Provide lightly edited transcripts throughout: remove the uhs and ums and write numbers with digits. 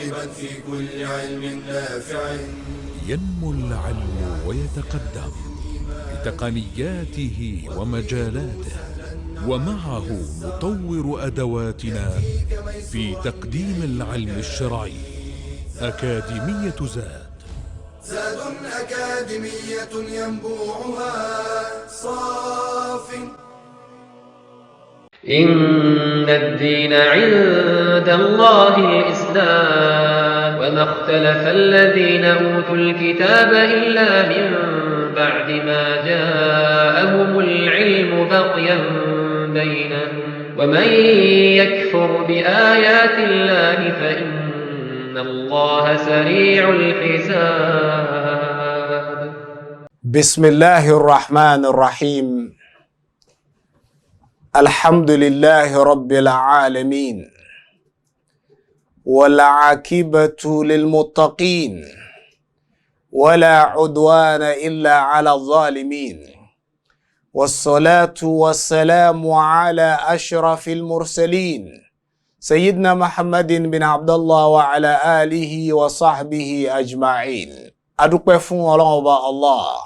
راغبا في كل علم نافع. ينمو العلم ويتقدم بتقنياته ومجالاته، ومعه نطور أدواتنا في تقديم العلم الشرعي. أكاديمية زاد، زاد أكاديمية ينبوعها صاف. إن الدين عند الله الإسلام، وما اختلف الذين أوتوا الكتاب إلا من بعد ما جاءهم العلم بغيا بينهم، ومن يكفر بآيات الله فإن الله سريع الحساب. بسم الله الرحمن الرحيم. الحمد لله رب العالمين، والعاقبة للمتقين، ولا عدوان إلا على الظالمين، والصلاة والسلام على أشرف المرسلين سيدنا محمد بن عبد الله وعلى آله وصحبه أجمعين. Adúpẹ́ fún Ọlọ́run Ọba Allah,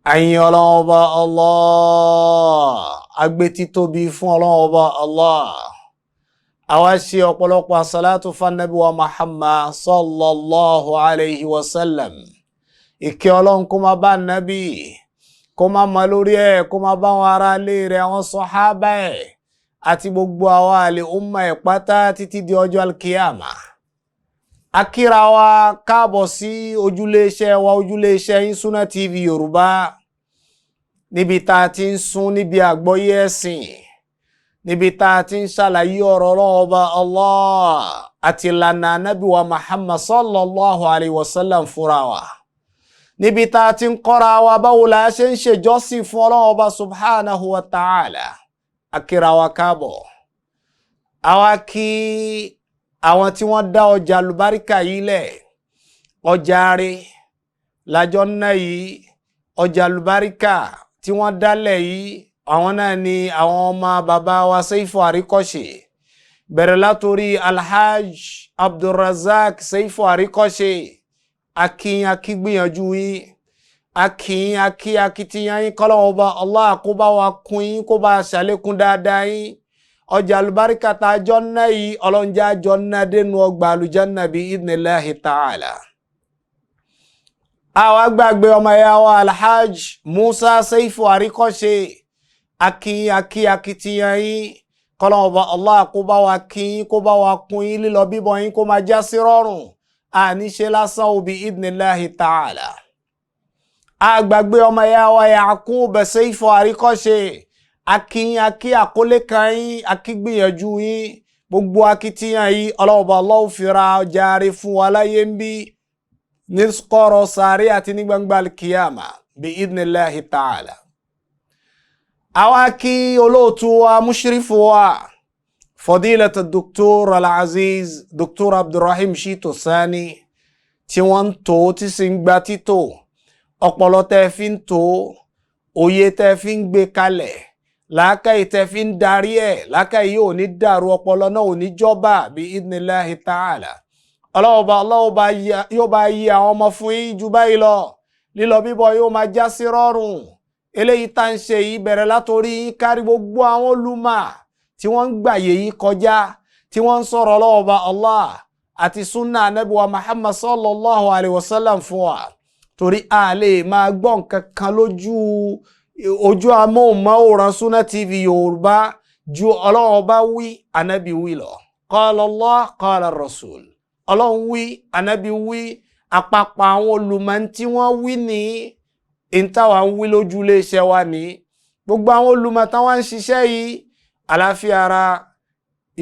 àyìn Ọlọ́run Ọba Allah, agbé títóbi fún Ọlọ́run Ọba Allah. Àwa ṣe ọ̀pọ̀lọpọ̀ àsálàtù fanabi wa Muhammad sallallahu alayhi wa sallam. Ìkẹ́ Ọlọ́run kó máa bá nábì, kó máa mọ lórí ẹ̀, kó máa bá wọn ará ilé rẹ̀, àwọn sọ̀hábà ẹ̀ àti gbogbo àwọn àlè umma ẹ̀ pátá títí di ọjọ́ alkiyama. Akíra wa káàbọ̀ sí ojúlé iṣẹ́ wa, ojúlé iṣẹ́ yín, Sunna TV Yorùbá, níbi tá a ti ń sún níbi àgbọ́yé ẹ̀sìn, níbi tá a ti ń ṣàlàyé ọ̀rọ̀ Ọlọ́run Ọba Allah àti ìlànà Ànábì wa Muhammad sallallahu alayhi wa sallam fúnra wa, níbi tá a ti ń kọ́ra wa báwo la ṣe ń ṣèjọ́sìn fún Ọlọ́run Ọba subhanahu wa ta'ala. Akíra wa káàbọ̀. Àwa kí àwọn tí wọ́n dá ọjà àlùbáríkà yìí lẹ̀, ọjà rẹ̀ lájọ́ náà yìí, ọjà àlùbáríkà tí wọ́n dálẹ̀ yìí, àwọn náà ni àwọn ọmọ bàbá wa Seifu Àríkọ́ṣe, bẹ̀rẹ̀ látòrí Alhaj Abdulrazak Seifu Àríkọ́ṣe. Akin akígbìyànjú yín, akin akí akitiyan yín, kọ́lọ́wọ́ bá Allah kó bá wa kún yín, kó bá ṣàlékún dáadáa yín. Ọjà àlùbáríkà tá a jọ ná yìí, ọlọ́njẹ́ àjọ ná dénú ọgbà àlùjánnà bí idhnillahi ta'ala. Àwa gbàgbé ọmọ ẹ̀yà wa Alhaj Musa Seifu Àríkọ́ṣe. Akin akí akitiyan yín, kọ́lọ́wọ́ bá Allah kó bá wa kín yín, kó bá wa kún yín, lílọ bíbọ̀ yín kó máa já sí rọrùn, àníṣe lásán òbí idhnillahi ta'ala. Àgbàgbé ọmọ ẹ̀yà wa Yakub Seifu Àríkọ́ṣe. Akin akí àkólé kan yín, akígbìyànjú yín, gbogbo akitiyan yìí, ọlọ́wọ́ Allah fi ra ọjà rẹ̀ fún wa láyé ń bí, ní kọ̀rọ̀ sáré àti ní gbangba kìyàmà bí idhnillahi ta'ala. Àwa kí olóòtú wa, mushrifu wa, fadilat Dr. Al-Aziz Dr. Abdulrahim Shittu Sani, tí wọ́n ń tó tí sì ń gba títò. Ọpọlọ tẹ́ fi ń tó, òye tẹ́ fi ń gbé kalẹ̀, làákàyè tẹ́ fi ń darí ẹ̀, làákàyè yóò ní dàrú, ọpọlọ náà ò ní jọba bí idhnillahi ta'ala. Ọlọ́wọ́ba ọlọ́wọ́ba yóò bá yí àwọn ọmọ fún yín ju báyìí lọ, lílọ bíbọ̀ yóò máa já sí rọrùn. Eléyìí tá ń ṣe yìí, bẹ̀rẹ̀ látòrí yín kárí gbogbo àwọn olùmọ̀ tí wọ́n ń gbàyè yìí kọjá, tí wọ́n ń sọ̀rọ̀ ọlọ́wọ́ba Allah àti sunna anabi wa Muhammad sallallahu alayhi wa sallam fún wa, torí a lè máa gbọ́ nǹkan kan lójú ojú amóhùnmáwòrán Sunna TV Yorùbá ju Ọlọ́run Ọba wí, anabi wí lọ. Qala Allah, qala Rasul. Ọlọ́run wí, anabi wí, àpapọ̀ àwọn olùmọ̀ tí wọ́n wí ní ìntàwà ń wí lójú iléeṣẹ́ wa ní. Gbogbo àwọn olùmọ̀ táwọn ń ṣiṣẹ́ yìí, àlàáfíà ara,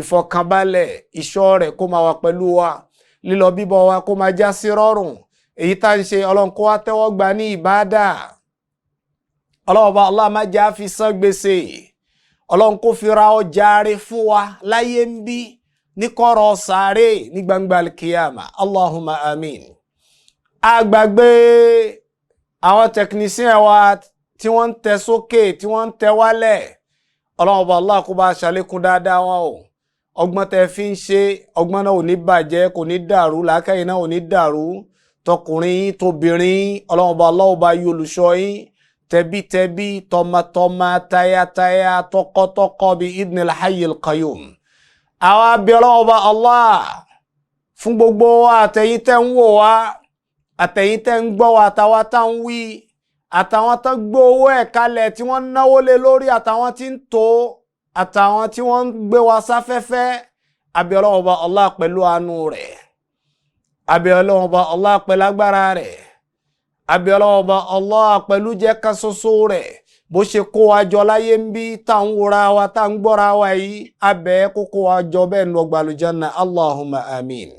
ìfọ̀kànbalẹ̀, ìṣọ́ rẹ̀ kó máa wà pẹ̀lú wa, lílọ bíbọ̀ wa kó máa já sí rọrùn. Èyí tá ń ṣe, Ọlọ́run kó wá tẹ́wọ́ gbà ní ìbádà. Ọlọ́run bá Allah má jẹ́ àfi san gbèsè. Ọlọ́run kó fi ra ọjà rẹ̀ fún wa láyé ń bí, ní kọ̀rọ̀ sáré, ní gbangba kìyàmà. Allahumma amin. Àgbàgbé àwọn technician wa tí wọ́n ń tẹ sókè, tí wọ́n ń tẹ wálẹ̀. Ọlọ́run bá Allah kó bá ṣàlékún dáadáa wọn o. Ọgbọ́n tẹ́ fi ń ṣe, ọgbọ́n náà ò ní bàjẹ́, kò ní dàrú, làákàyè náà ò ní dàrú. Tọkùnrin yín, tóbìnrin yín, Ọlọ́run Ọba Allah bá yí olùṣọ́ yín, tẹbítẹbí, tọmọtọmọ, tayátayá, tọkọtọkọ bí idnil hayyil qayyum. Àwa bí Ọlọ́run Ọba Allah fún gbogbo wa, àtẹ̀yin tẹ́ ń wò wá, àtẹ̀yin tẹ́ ń gbọ́ wa, àtàwa tá ń wí, àtàwọn tó gbé owó ẹ̀ kalẹ̀ tí wọ́n náwó lé lórí, àtàwọn tí ń tó, àtàwọn tí wọ́n ń gbé wa sáfẹ́fẹ́. Àbí Ọlọ́run Ọba Allah pẹ̀lú àánú rẹ̀, àbí Ọlọ́run Ọba Allah pẹ̀lú agbára rẹ̀, àbí Ọlọ́run Ọba Allah pẹ̀lú jẹ́ kan ṣoṣo rẹ̀, bó ṣe kó wa jọ láyé ń bí tá ń wòra wa, tá ń gbọ́ra wa yìí, abẹ́ kó kó wa jọ bẹ́ẹ̀ nù ọgbà àlùjánnà. Allahumma amin.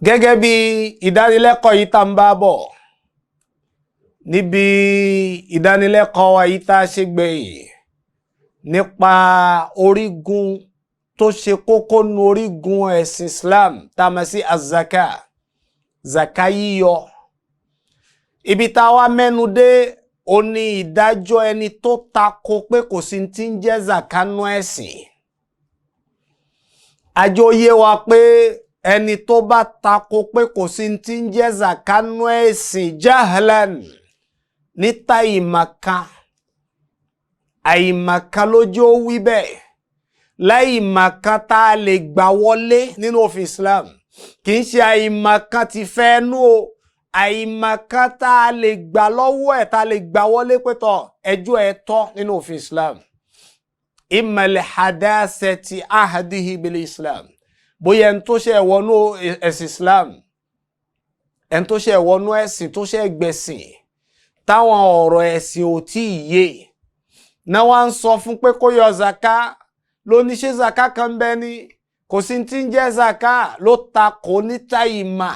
Gẹ́gẹ́ bí ìdánilẹ́kọ̀ọ́ yìí tá ń bá bọ̀ níbi ìdánilẹ́kọ̀ọ́ wa yìí tá a ṣe gbẹ̀yìn nípa orígun tó ṣe kókó nu orígun ẹ̀sìn Islam tá a mọ̀ sí azaka, zaka yíyọ. Ibi tá a wá mẹ́nu dé ó ní ìdájọ́ ẹni tó tako pé kò sí ti ń jẹ́ zaka nú ẹ̀sìn. Àjọ yé wa pé ẹni tó bá tako pé kò sí ti ń jẹ́ zaka nú ẹ̀sìn jahlan, níta ìmàkan, àìmàkan lójú ó wí bẹ́ẹ̀, láìmàkan tá a lè gbà wọlé nínú òfin Islam. Kì í ṣe àìmàkan ti fẹ́ nú o, àìmàkan tá a lè gbà lọ́wọ́ ẹ̀, tá a lè gbà wọlé pé tọ̀ ẹjọ́ ẹ tọ́ nínú òfin Islam. Ìmọ̀lẹ̀ hadasati ahadihi bil Islam, bóyá ẹni tó ṣe wọnú ẹ̀sìn Islam, ẹni tó ṣe wọnú ẹ̀sìn, tó ṣe gbẹ̀sìn, táwọn ọ̀rọ̀ ẹ̀sìn ò tí ì yé náà, wá ń sọ fún pé kó yọ zaka, ló ní ṣe zaka kan bẹ ni, kò sí ti ń jẹ́ zaka, ló ta kò níta ìmà.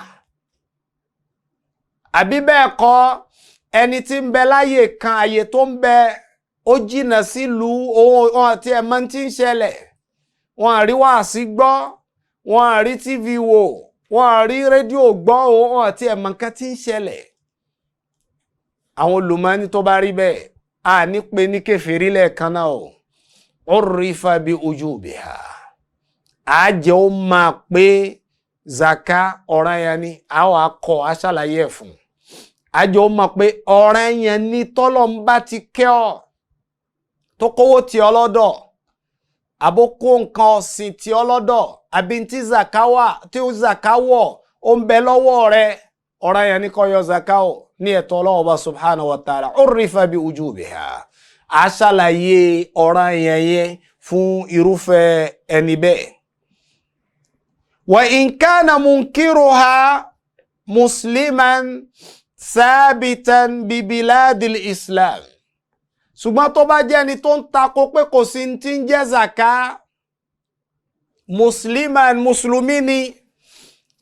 Àbí bẹ́ẹ̀ kọ́, ẹni tí ń bẹ láyè kan, àyè tó ń bẹ ó jìnnà sílùú, ohun àti ẹ̀mọ́ tí ń ṣẹlẹ̀, wọn àrí wáàsí gbọ́, wọn àrí tv wò, wọn àrí rédíò gbọ́, ohun àti ẹ̀mọ́ nǹkan tí ń ṣẹlẹ̀. Àwọn olùmọ́ni tó bá rí bẹ́ẹ̀, a ní pé ní kèfèrí lẹ́ẹ̀kan náà o, urrifa bi ujubiha, a jẹ́ ó máa pé zaka ọ̀ràn yẹn ni, a wà kọ́ a ṣàlàyé ẹ̀ fún, a jẹ́ ó máa pé ọ̀ràn yẹn ni. Tọ́lọ̀ ń bá ti kẹ́ ọ, tó kówó tì ọ́ lọ́dọ̀, àbó kó nǹkan ọ̀sìn tì ọ́ lọ́dọ̀, àbí tí zaka wà, tí ó zaka wọ̀, ó ń bẹ lọ́wọ́ rẹ, ọ̀ràn yẹn ni kó yọ zaka o ní ẹ̀tọ́ Ọlọ́run Ọba subhanahu wa ta'ala. Urrifa bi ujubiha, a ṣàlàyé ọ̀ràn yẹn yẹn fún irúfẹ́ ẹni bẹ́ẹ̀. Wa in kana munkiruha musliman sábìtàn bibiladil islam, ṣùgbọ́n tó bá jẹ́ ẹni tó ń takò pé kò sí ti ń jẹ́ zaka, musliman, mùsùlùmí ni,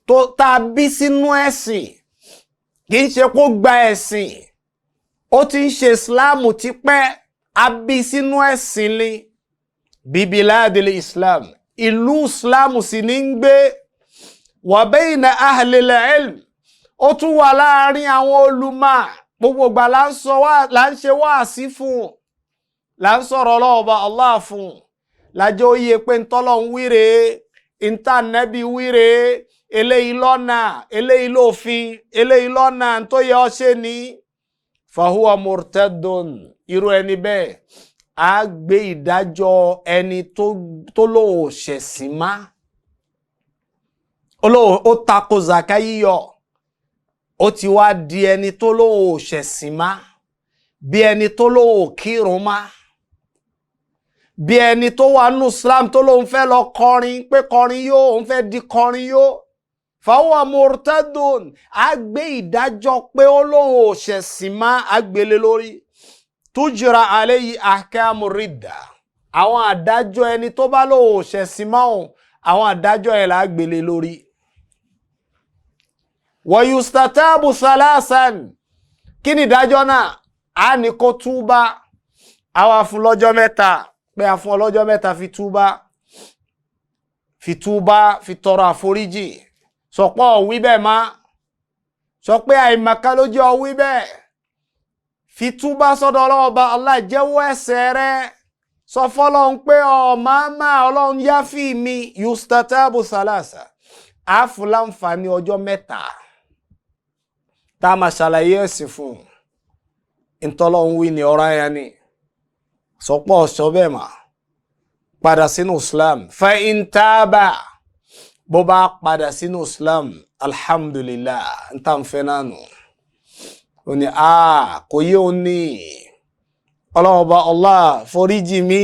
tó tá a bí sínú ẹ̀sìn, kì í ṣe kó gba ẹ̀sìn, ó ti ń ṣe islam tipẹ́, a bí sínú ẹ̀sìn ni, bibiladil islam, ìlú islam sì ní ń gbé, wa bayna ahlil ilm, ó tún wà láàrin àwọn olùmọ̀, gbogbo ìgbà là ń sọ wá, là ń ṣe wáàsí fún un, là ń sọ̀rọ̀ ọlọ́ọ̀bà Allah fún un, lájọ́ ó yẹ pé ntọ́lọ́ ń wíre, ntànẹ́bí wíre, eléyìí lọ́nà, eléyìí lófin, eléyìí lọ́nà tó yẹ ọ́ ṣe ní. Fahuwa murtadun, irú ẹni bẹ́ẹ̀ á gbé ìdájọ́ ẹni tó lóun ò ṣẹ̀sìn má, ó tako zaka yíyọ, ó ti wá di ẹni tó lóun ò ṣẹ̀sìn má, bí ẹni tó lóun ò kírun má, bí ẹni tó wà nù Islam tó lóun fẹ́ lọ kọrin, pé kọrin yó, òun fẹ́ di kọrin yó. Fahuwa murtadun, á gbé ìdájọ́ pé ó lóun ò ṣẹ̀sìn má, á gbélé lórí. Tujra alayhi ahkamu ridda, àwọn àdájọ́ ẹni tó bá lóun ò ṣẹ̀sìn má òun, àwọn àdájọ́ ẹ̀ là á gbélé lórí. Wa yustatabu salasan, kí ni ìdájọ́ náà? A ní kó túbá, àwa fún lọ́jọ́ 3, pé a fún ọ lọ́jọ́ 3, fi túbá, fi túbá, fi tọrọ àforíjì, sọ pé ò wí bẹ́ẹ̀ má, sọ pé àìmọ̀kan ló jẹ́ ọ wí bẹ́ẹ̀, fi túbá sọ́dọ̀ Ọlọ́run Ọba Allah, jẹ́wọ́ ẹ̀ṣẹ̀ rẹ, Sọ fọlọ́run pé ọ̀máàmá ọlọ́run yáfì mi. Yustatabu salasa, àáfù láǹfààní ọjọ́ 3 tá a máa ṣàlàyé ẹ̀sìn fún un. Ntọ́lọ́run wí ni ọ̀rọ̀ yẹn ni sọpọ̀ ọ̀ṣọ́ bẹ́ẹ̀ mà padà sínú Islam. Fa in taaba, bó bá padà sínú Islam, alhamdulillah, n tá n fẹ́ náà nù. Ó ní a kò yé òun ní ọlọ́run ọba Allah foríjì mi,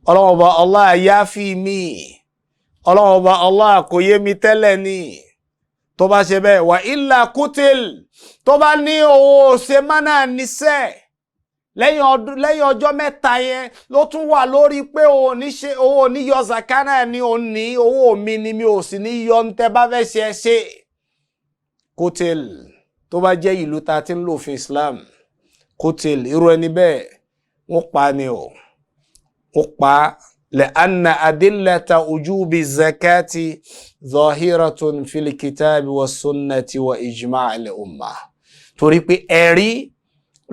ọlọ́run ọba Allah yáfì mi, ọlọ́run ọba Allah kò yé mi tẹ́lẹ̀ ni. Tó bá ṣe bẹ́ẹ̀, wà illa kutil, tó bá ní òun ò ṣe mánà níṣẹ́ lẹ́yìn ọjọ́ 3 yẹn ló tún wà lórí pé òun ò ní yọ zaka náà ni, òun ní owó mi ni mi ò sì ní yọ ń tẹ́ bá fẹ́ ṣe ẹ ṣe. Kutil, tó bá jẹ́ ìlú ta ti ń lò fún Islam, kutil, irú ẹni bẹ́ẹ̀ wọ́n pa ni o, wọ́n pa. Lẹ́ànà adillata ujubi zakati zahiratun fil kitabi wa sunnati wa ijma' al-umma. Torí pé ẹ̀rí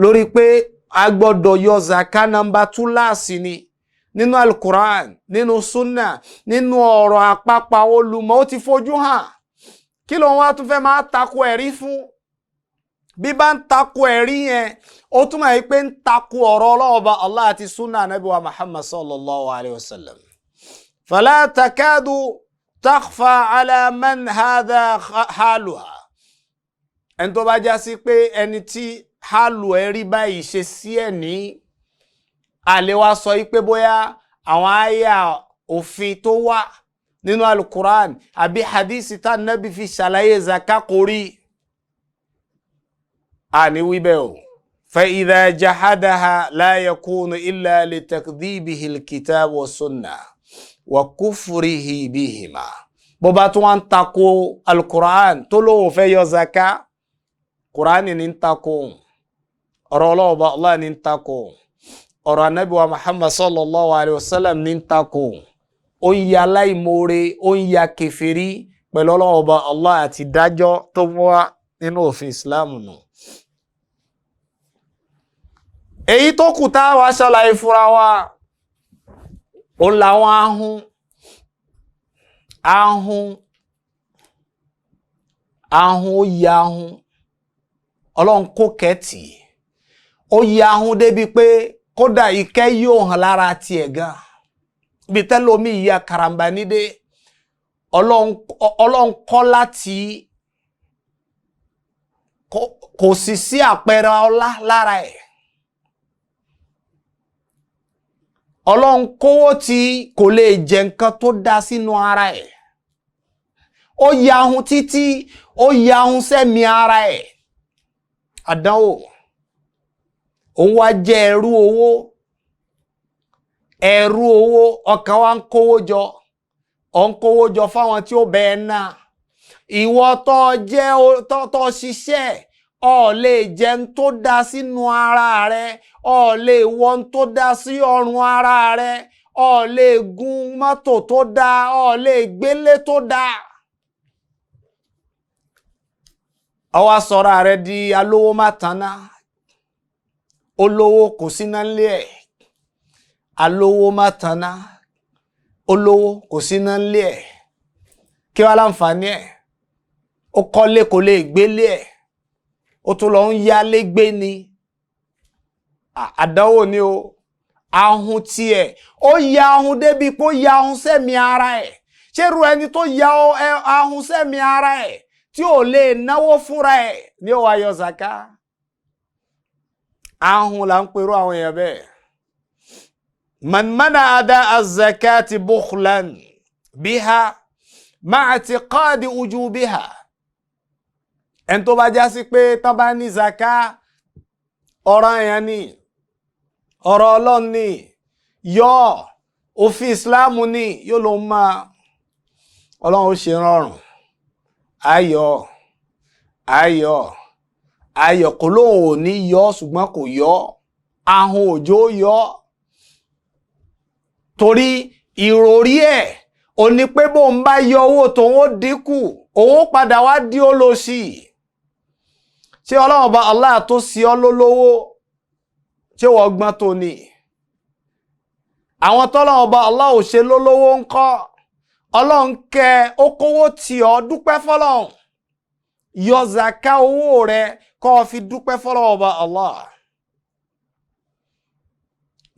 lórí pé a gbọ́dọ̀ yọ zaka nọ́mbà túláàsì ni nínú alukur'an, nínú sunna, nínú ọ̀rọ̀ àpapọ̀ àwọn olùmọ̀, ó ti fojú hàn. Kí ló ń wá tún fẹ́ máa tako ẹ̀rí fún? Bí bá ń tako ẹ̀rí yẹn, ó túmọ̀ yìí pé ń tako ọ̀rọ̀ Ọlọ́run Ọba Allah àti sunna anabi wa Muhammad sallallahu alayhi wa sallam. Fala takadu takhfa ala man hadha haluha. Ẹni tó bá já sí pé ẹni tí hálù ẹ̀rí báyìí ṣe sí ẹ̀ ní àlè wa sọ yìí pé bóyá àwọn àyà òfin tó wà nínú alukur'an àbí hadisi tá nábì fi ṣàlàyé zaka kò rí àní wíbẹ̀ o. Fa idha jahadaha la yakunu illa li takdhibihi alkitab wa sunna wa kufrihi bihima. Bó bá tún wá ń tako alukur'an tó lóun fẹ́ yọ zaka, kur'an ní ń tako, ọ̀rọ̀ Ọlọ́run Ọba Allah ní ń tako, ọ̀rọ̀ anabi wa Muhammad sallallahu alayhi wa sallam ní ń tako, ó ń ya aláìmoore, ó ń ya kèfèrí pẹ̀lú Ọlọ́run Ọba Allah àti ìdájọ́ tó mú wá nínú òfin Islam nù. Èyí tó kù tá a wá ṣàlàyé fúnra wa, ó làwọn ahun ahun ó ya ahun, Ọlọ́run kó kẹ́tì, ó ya ahun débi pé kódà ìkẹ́ yóò hàn lára tiẹ̀ gan. Bí tẹ́lómi ìyá karambà nídé, Ọlọ́run kọ́ láti kò sì sí àpẹẹrẹ ọlá lára ẹ̀. Ọlọ́run kówó tí kò lè jẹ nǹkan tó dá sínú ara ẹ̀. Ó ya ahun títí, ó ya ahun sẹ́mi ara ẹ̀. Àdánwò. Òun wá jẹ́ ẹrú owó. Ẹrú owó, ọkàn wa ń kówó jọ. Ọ̀ ń kówó jọ fáwọn tí ó bẹ́ẹ̀ náà. Ìwọ tó jẹ́ tó ṣiṣẹ́, o lè jẹ ń tó dá sínú ara rẹ, o lè wọ ń tó dá sí ọrùn ara rẹ, o lè gun mọ́tò tó dá, o lè gbélé tó dá. Ó wá sọra rẹ di alówó má tanná. Olówó kò síná nílé ẹ̀. Alówó má tanná. Olówó kò síná nílé ẹ̀. Kí wá láǹfààní ẹ̀? Ó kọ́lé kò lè gbélé ẹ̀. Ó tún lọ ń yálé gbé ni. Àdánwò ni o. Ahun tiẹ̀. Ó ya ahun débi pé ó ya ahun sẹ́mi ara ẹ̀. Ṣé irú ẹni tó ya ahun sẹ́mi ara ẹ̀ tí ò lè náwó fúnra ẹ̀ ní ó wá yọ zaka? Ahun là ń perú àwọn èèyàn bẹ́ẹ̀. Man mana ada az-zakati bukhlan biha ma'a i'tiqadi ujubiha. Ẹni tó bá já sí pé tán bá ní zaka ọ̀ranyàn ni, ọ̀rọ̀ Ọlọ́run ni, yọ òfin Ìsìláàmù ni, yóò ló máa Ọlọ́run ó ṣe rọrùn. Ayọ̀ ayọ̀ ayọ̀ kò lóun ò ní yọ, ṣùgbọ́n kò yọ. Ahun òjò yọ. Torí ìròrí ẹ̀ ò ní pé bóun bá yọ owó tòun ó dínkù, òun ó padà wá di olóṣì. Ṣé Ọlọ́run Ọba Allah tó sí ọ lólówó, ṣé wọ́n gbọ́n tó ni? Àwọn tọ́lọ́run ọba Allah ò ṣe lólówó ń kọ́. Ọlọ́run kẹ́ ó kówó tì ọ́, dúpẹ́ fọlọ́run. Yọ zaka owó rẹ kó o fi dúpẹ́ fọlọ́run ọba Allah.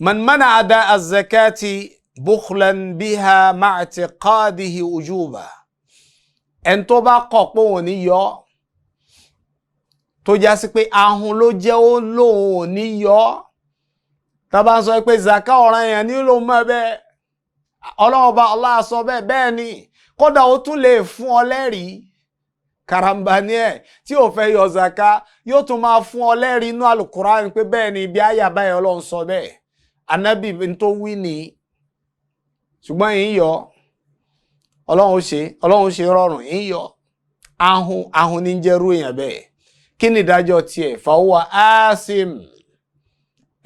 Man mana ada az-zakati bukhlan biha ma'tiqadihi ujuba. Ẹni tó bá kọ̀ pé òun ò ní yọ, tó já sí pé ahun ló jẹ́ ó lóun ò ní yọ, tá bá ń sọ pé zaka ọ̀ràn yẹn ní ló mọ̀ bẹ́ẹ̀, Ọlọ́run ọba Allah sọ bẹ́ẹ̀ bẹ́ẹ̀ ni, kódà ó tún lè fún ọ lẹ́rìí. Karambani ẹ̀ tí ò fẹ́ yọ zaka yóò tún máa fún ọ lẹ́rìí inú Al-Qur'an pé bẹ́ẹ̀ ni ibi àyà báyìí Ọlọ́run sọ bẹ́ẹ̀, Ànábì tó wí ni, ṣùgbọ́n yìí yọ, Ọlọ́run ṣe, Ọlọ́run ṣe rọrùn yìí yọ. Ahun ahun ní jẹ́rú èèyàn bẹ́ẹ̀. Kí ni ìdájọ́ tiẹ̀? Fàwọ́ asim,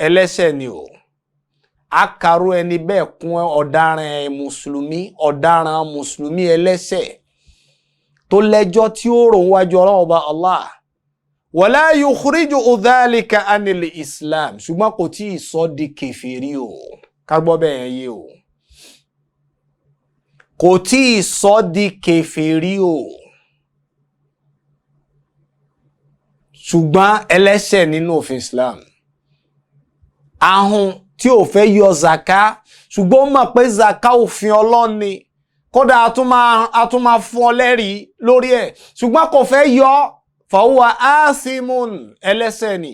ẹlẹ́ṣẹ̀ ni o. Akarú ẹni bẹ́ẹ̀ kún ọ̀daràn mùsùlùmí, ọ̀daràn mùsùlùmí ẹlẹ́ṣẹ̀ tó lẹ́jọ́ tí ó rò wájú Ọlọ́run ọba Allah. Wala yukhriju dhalika anil Islam, ṣùgbọ́n kò tí ì sọ di kèfèrí o. Ká gbọ́ bẹ́ẹ̀ yé o, kò tí ì sọ di kèfèrí o, ṣùgbọ́n ẹlẹ́ṣẹ̀ nínú òfin Islam. Ahun tí ò fẹ́ yọ zaka, ṣùgbọ́n ó mọ̀ pé zaka òfin Ọlọ́run ni, kódà a tún máa fún ọ lẹ́rìí lórí ẹ̀, ṣùgbọ́n kò fẹ́ yọ, fahuwa asimun, ẹlẹ́ṣẹ̀ ni.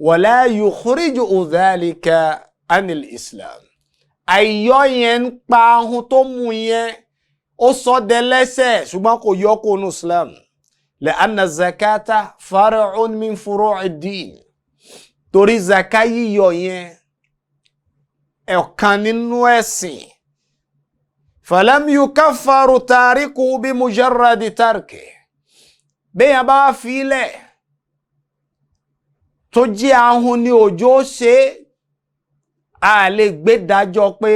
Wala yukhriju dhalika anil Islam. Àìyọ yẹn ń pa ahun tó mú yẹn, ó sọ dẹlẹ́ṣẹ̀, ṣùgbọ́n kò yọ kó nu Islam. Lẹ́ànà zakata far'un min furu'i din. Torí zaka yíyọ yẹn ọ̀kan nínú ẹ̀sìn. Falam yukaffaru tariku bí mujarradi tarki. Bẹ́ẹ̀ bá filẹ̀ tó jẹ́ ahun ní òjò ṣe, a lè gbé dájọ́ pé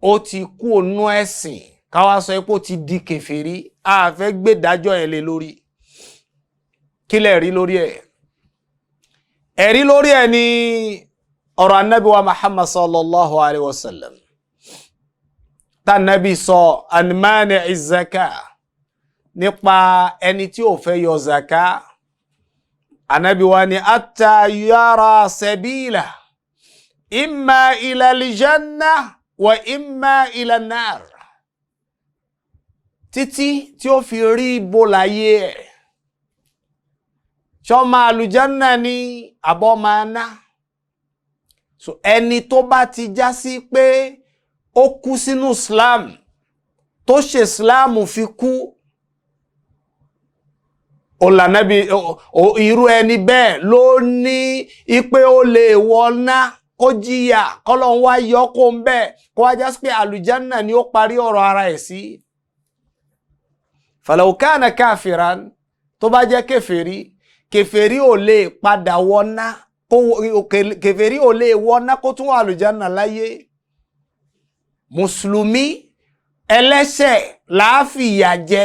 ó ti kú ònú ẹ̀sìn, káwá sọ pé ó ti di kèfèrí. A fẹ́ gbé dájọ́ ẹ̀ lé lórí. Kí lẹ̀ rí lórí ẹ̀? Ẹ̀rí lórí ẹ̀ ni ọ̀rọ̀ Ànábì wa Muhammad sallallahu alayhi wa sallam, tá Ànábì sọ an mani'i zaka, nípa ẹni tí ò fẹ́ yọ zaka. Ànábì wa ni atta yara sabila imma ila aljanna wa imma ila nar, títí tí ó fi rí ibo láyé ẹ̀, ṣọ́mọ àlùjánà ni àbọ̀ máa ná. So ẹni tó bá ti já sí pé ó kú sínú Islam, tó ṣe Islam fi kú, ọ̀lànàbí irú ẹni bẹ́ẹ̀ ló ní ipe ó lè wọná kó jìyà, kọ́lọ́n wá yọ kó ń bẹ́ẹ̀, kó wá já sí pé àlùjánà ni ó parí ọ̀rọ̀ ara ẹ̀ sí. Falau kana káfíran, tó bá jẹ́ kèfèrí, kèfèrí ò lè padà wọná, kèfèrí ò lè wọná kó tún wà àlùjánà láyé. Mùsùlùmí ẹlẹ́ṣẹ̀ láàfìyà jẹ,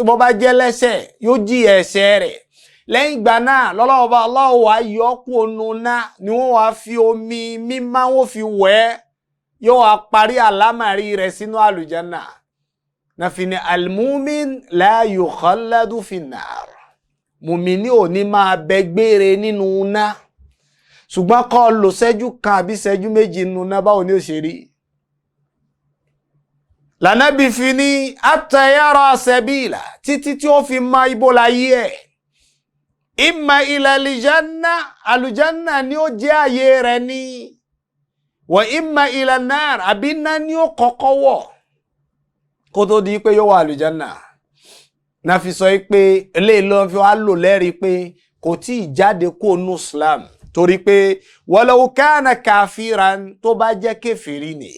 bó bá jẹ́ lẹ́ṣẹ̀ yóò jìyà ẹ̀ṣẹ̀ rẹ̀. Lẹ́yìn ìgbà náà lọ́lọ́wọ́ bá Allah wá yọ kú ònú náà ni wọ́n wá fi omi mímá wọ́n fi wẹ̀ ẹ́, yóò wá parí àlámàrí rẹ̀ sínú àlùjánà. Nàfi ni almumin la yukhalladu finnar, mùmíní ò ní máa bẹ gbére nínú iná, ṣùgbọ́n kọ́ lò ṣẹ́jú kan àbí ṣẹ́jú méjì nínú iná, báwo ni ó ṣe rí? Lànàbí fi ní àtẹ̀yàrá sẹ́bìlà, títí tí ó fi mọ ibo láyé ẹ̀. Imma ila aljanna, àlùjánà ni ó jẹ́ àyè rẹ̀ ní, wa imma ila nar, àbí iná ni ó kọ́kọ́ wọ̀ kó tó di pé yóò wọ àlùjánà. Náà fi sọ pé eléyìí ló fi wá lò lẹ́rìí pé kò tí ì jáde kó nu Islam, torí pé walau kana kafiran, tó bá jẹ́ kèfèrí ni,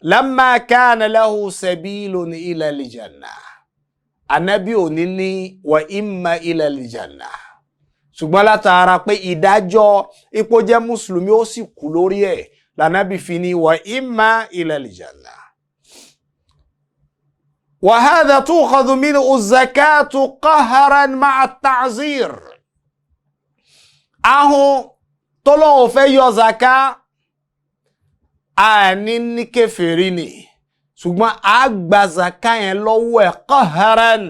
lamma kana lahu sabilun ila aljanna, Ànábì ò ní ní wa imma ila aljanna, ṣùgbọ́n látara pé ìdájọ́ ipò jẹ́ mùsùlùmí ó sì kú lórí ẹ̀, lànàbì fi ní wa imma ila aljanna. Wa hadha tukhadhu minhu zakatu qahran ma'a ta'zir. Ahun tó lóun fẹ́ yọ zaka, Àní ní kèfèrí ni, ṣùgbọ́n a gba zaka yẹn lọ́wọ́ ẹ̀ qahran,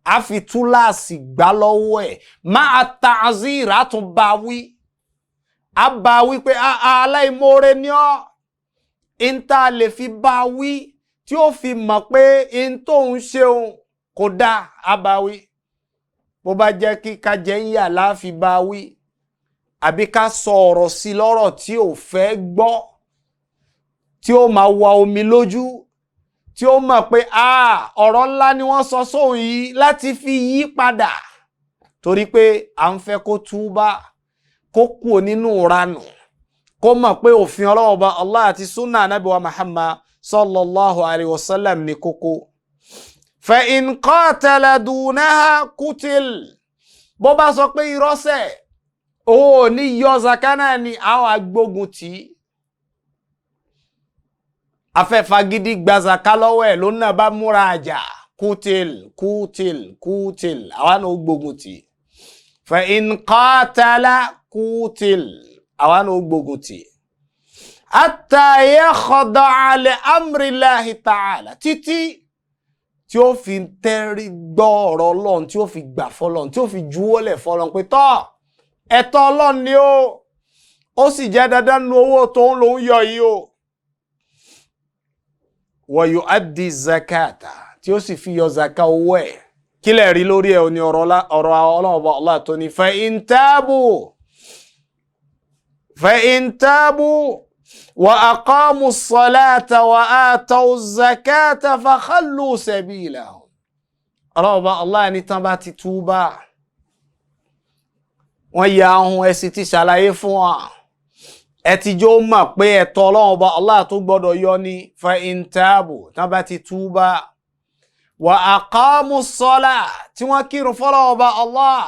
a fi túláàsì gbà lọ́wọ́ ẹ̀, ma'a ta'zir, a tún bá wí, a bá wí pé aláìmoore ni ọ́. N tá lè fi bá wí tí ó fi mọ̀ pé n tó ń ṣeun kò dáa, a bá wí. Bó bá jẹ́ kí ká jẹ́ ń yà láfi bá wí, àbí ká sọ ọ̀rọ̀ sí lọ́rọ̀ tí ò fẹ́ gbọ́, tí ó máa wa omi lójú, tí ó mọ̀ pé ọ̀rọ̀ ńlá ni wọ́n sọ sóhun yìí, láti fi yí padà, torí pé à ń fẹ́ kó túbá, kó kúrò nínú ìranù, kó mọ̀ pé òfin Ọlọ́run Ọba Allah àti sunna Ànábì wa Muhammad sallallahu alayhi wa sallam ní kókó. Fa in qatala dunaha qutil. Bó bá sọ pé irọ́sẹ̀ òun ò ní yọ zaka náà ni, àwọn agbógun tì í. Afẹ́fagídí gba zaka lọ́wọ́ ẹ̀ ló náà bá múra àjà, qutil qutil qutil, àwa náà ó gbógun tì í. Fa in qatala qutil, àwa náà ó gbógun tì í. Hatta yakhda'a li amrillahi ta'ala, títí tí ó fi tẹ́rí gbọ́ ọ̀rọ̀ Ọlọ́run, tí ó fi gbà fọlọ́run, tí ó fi juwọ́lẹ̀ fọlọ́run pé tọ́ ẹ̀tọ́ Ọlọ́run ni ó sì jẹ́ dandan nu owó tóun lòún yọ yìí o. Wa yu'addi zakata, tí ó sì fi yọ zaka owó ẹ̀. Kílẹ̀ rí lórí ẹ̀ ní ọ̀rọ̀ Ọlọ́run Ọba Allah tó ní fa in tabu wa aqamu s-salata wa ataw z-zakata fa khallu sabilahum. Ọlọ́run Ọba Allah ní tán bá ti túbà, wọ́n ya ahun, ẹ sì ti ṣàlàyé fún wa, ẹ ti jó mọ̀ pé ẹ̀tọ́ Ọlọ́run Ọba Allah tó gbọ́dọ̀ yọ ní fa in tabu, tán bá ti túbà, wa aqamu s-salah, tí wọ́n kírun fọ́lọ́run Ọba Allah,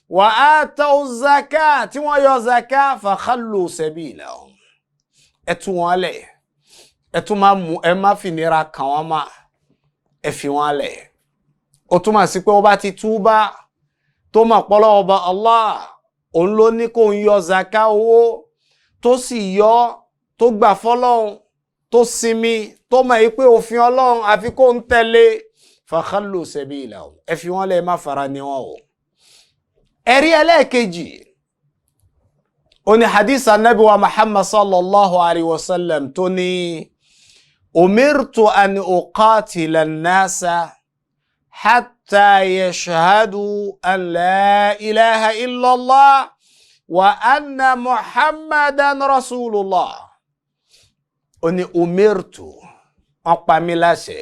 wa ataw z-zakah, tí wọ́n yọ zaka, fa khallu sabilahum, ẹ tú wọn lẹ̀, ẹ tún má mú, ẹ má fìnira kàn wọ́n má, ẹ fi wọn lẹ̀. Ó túmọ̀ sí pé wọ́n bá ti túbà tó mọ̀ pọ́lọ́run Ọba Allah òun ló ní kó ń yọ zaka owó, tó sì yọ, tó gbà fọ́lọ́run, tó sinmi, tó mọ̀ yìí pé òfin Ọlọ́run àfi kó ń tẹ̀lé, fa khallu sabilahum, ẹ fi wọn lẹ̀, má fara ní wọn o. Ẹ̀rí ẹlẹ́ẹ̀kejì ó ní hadith anabi wa Muhammad sallallahu alayhi wa sallam tó ní umirtu an uqatila an-nasa hatta yashhadu an la ilaha illallah wa anna muhammadan rasulullah. Ó ní umirtu, wọ́n pa mí láṣẹ.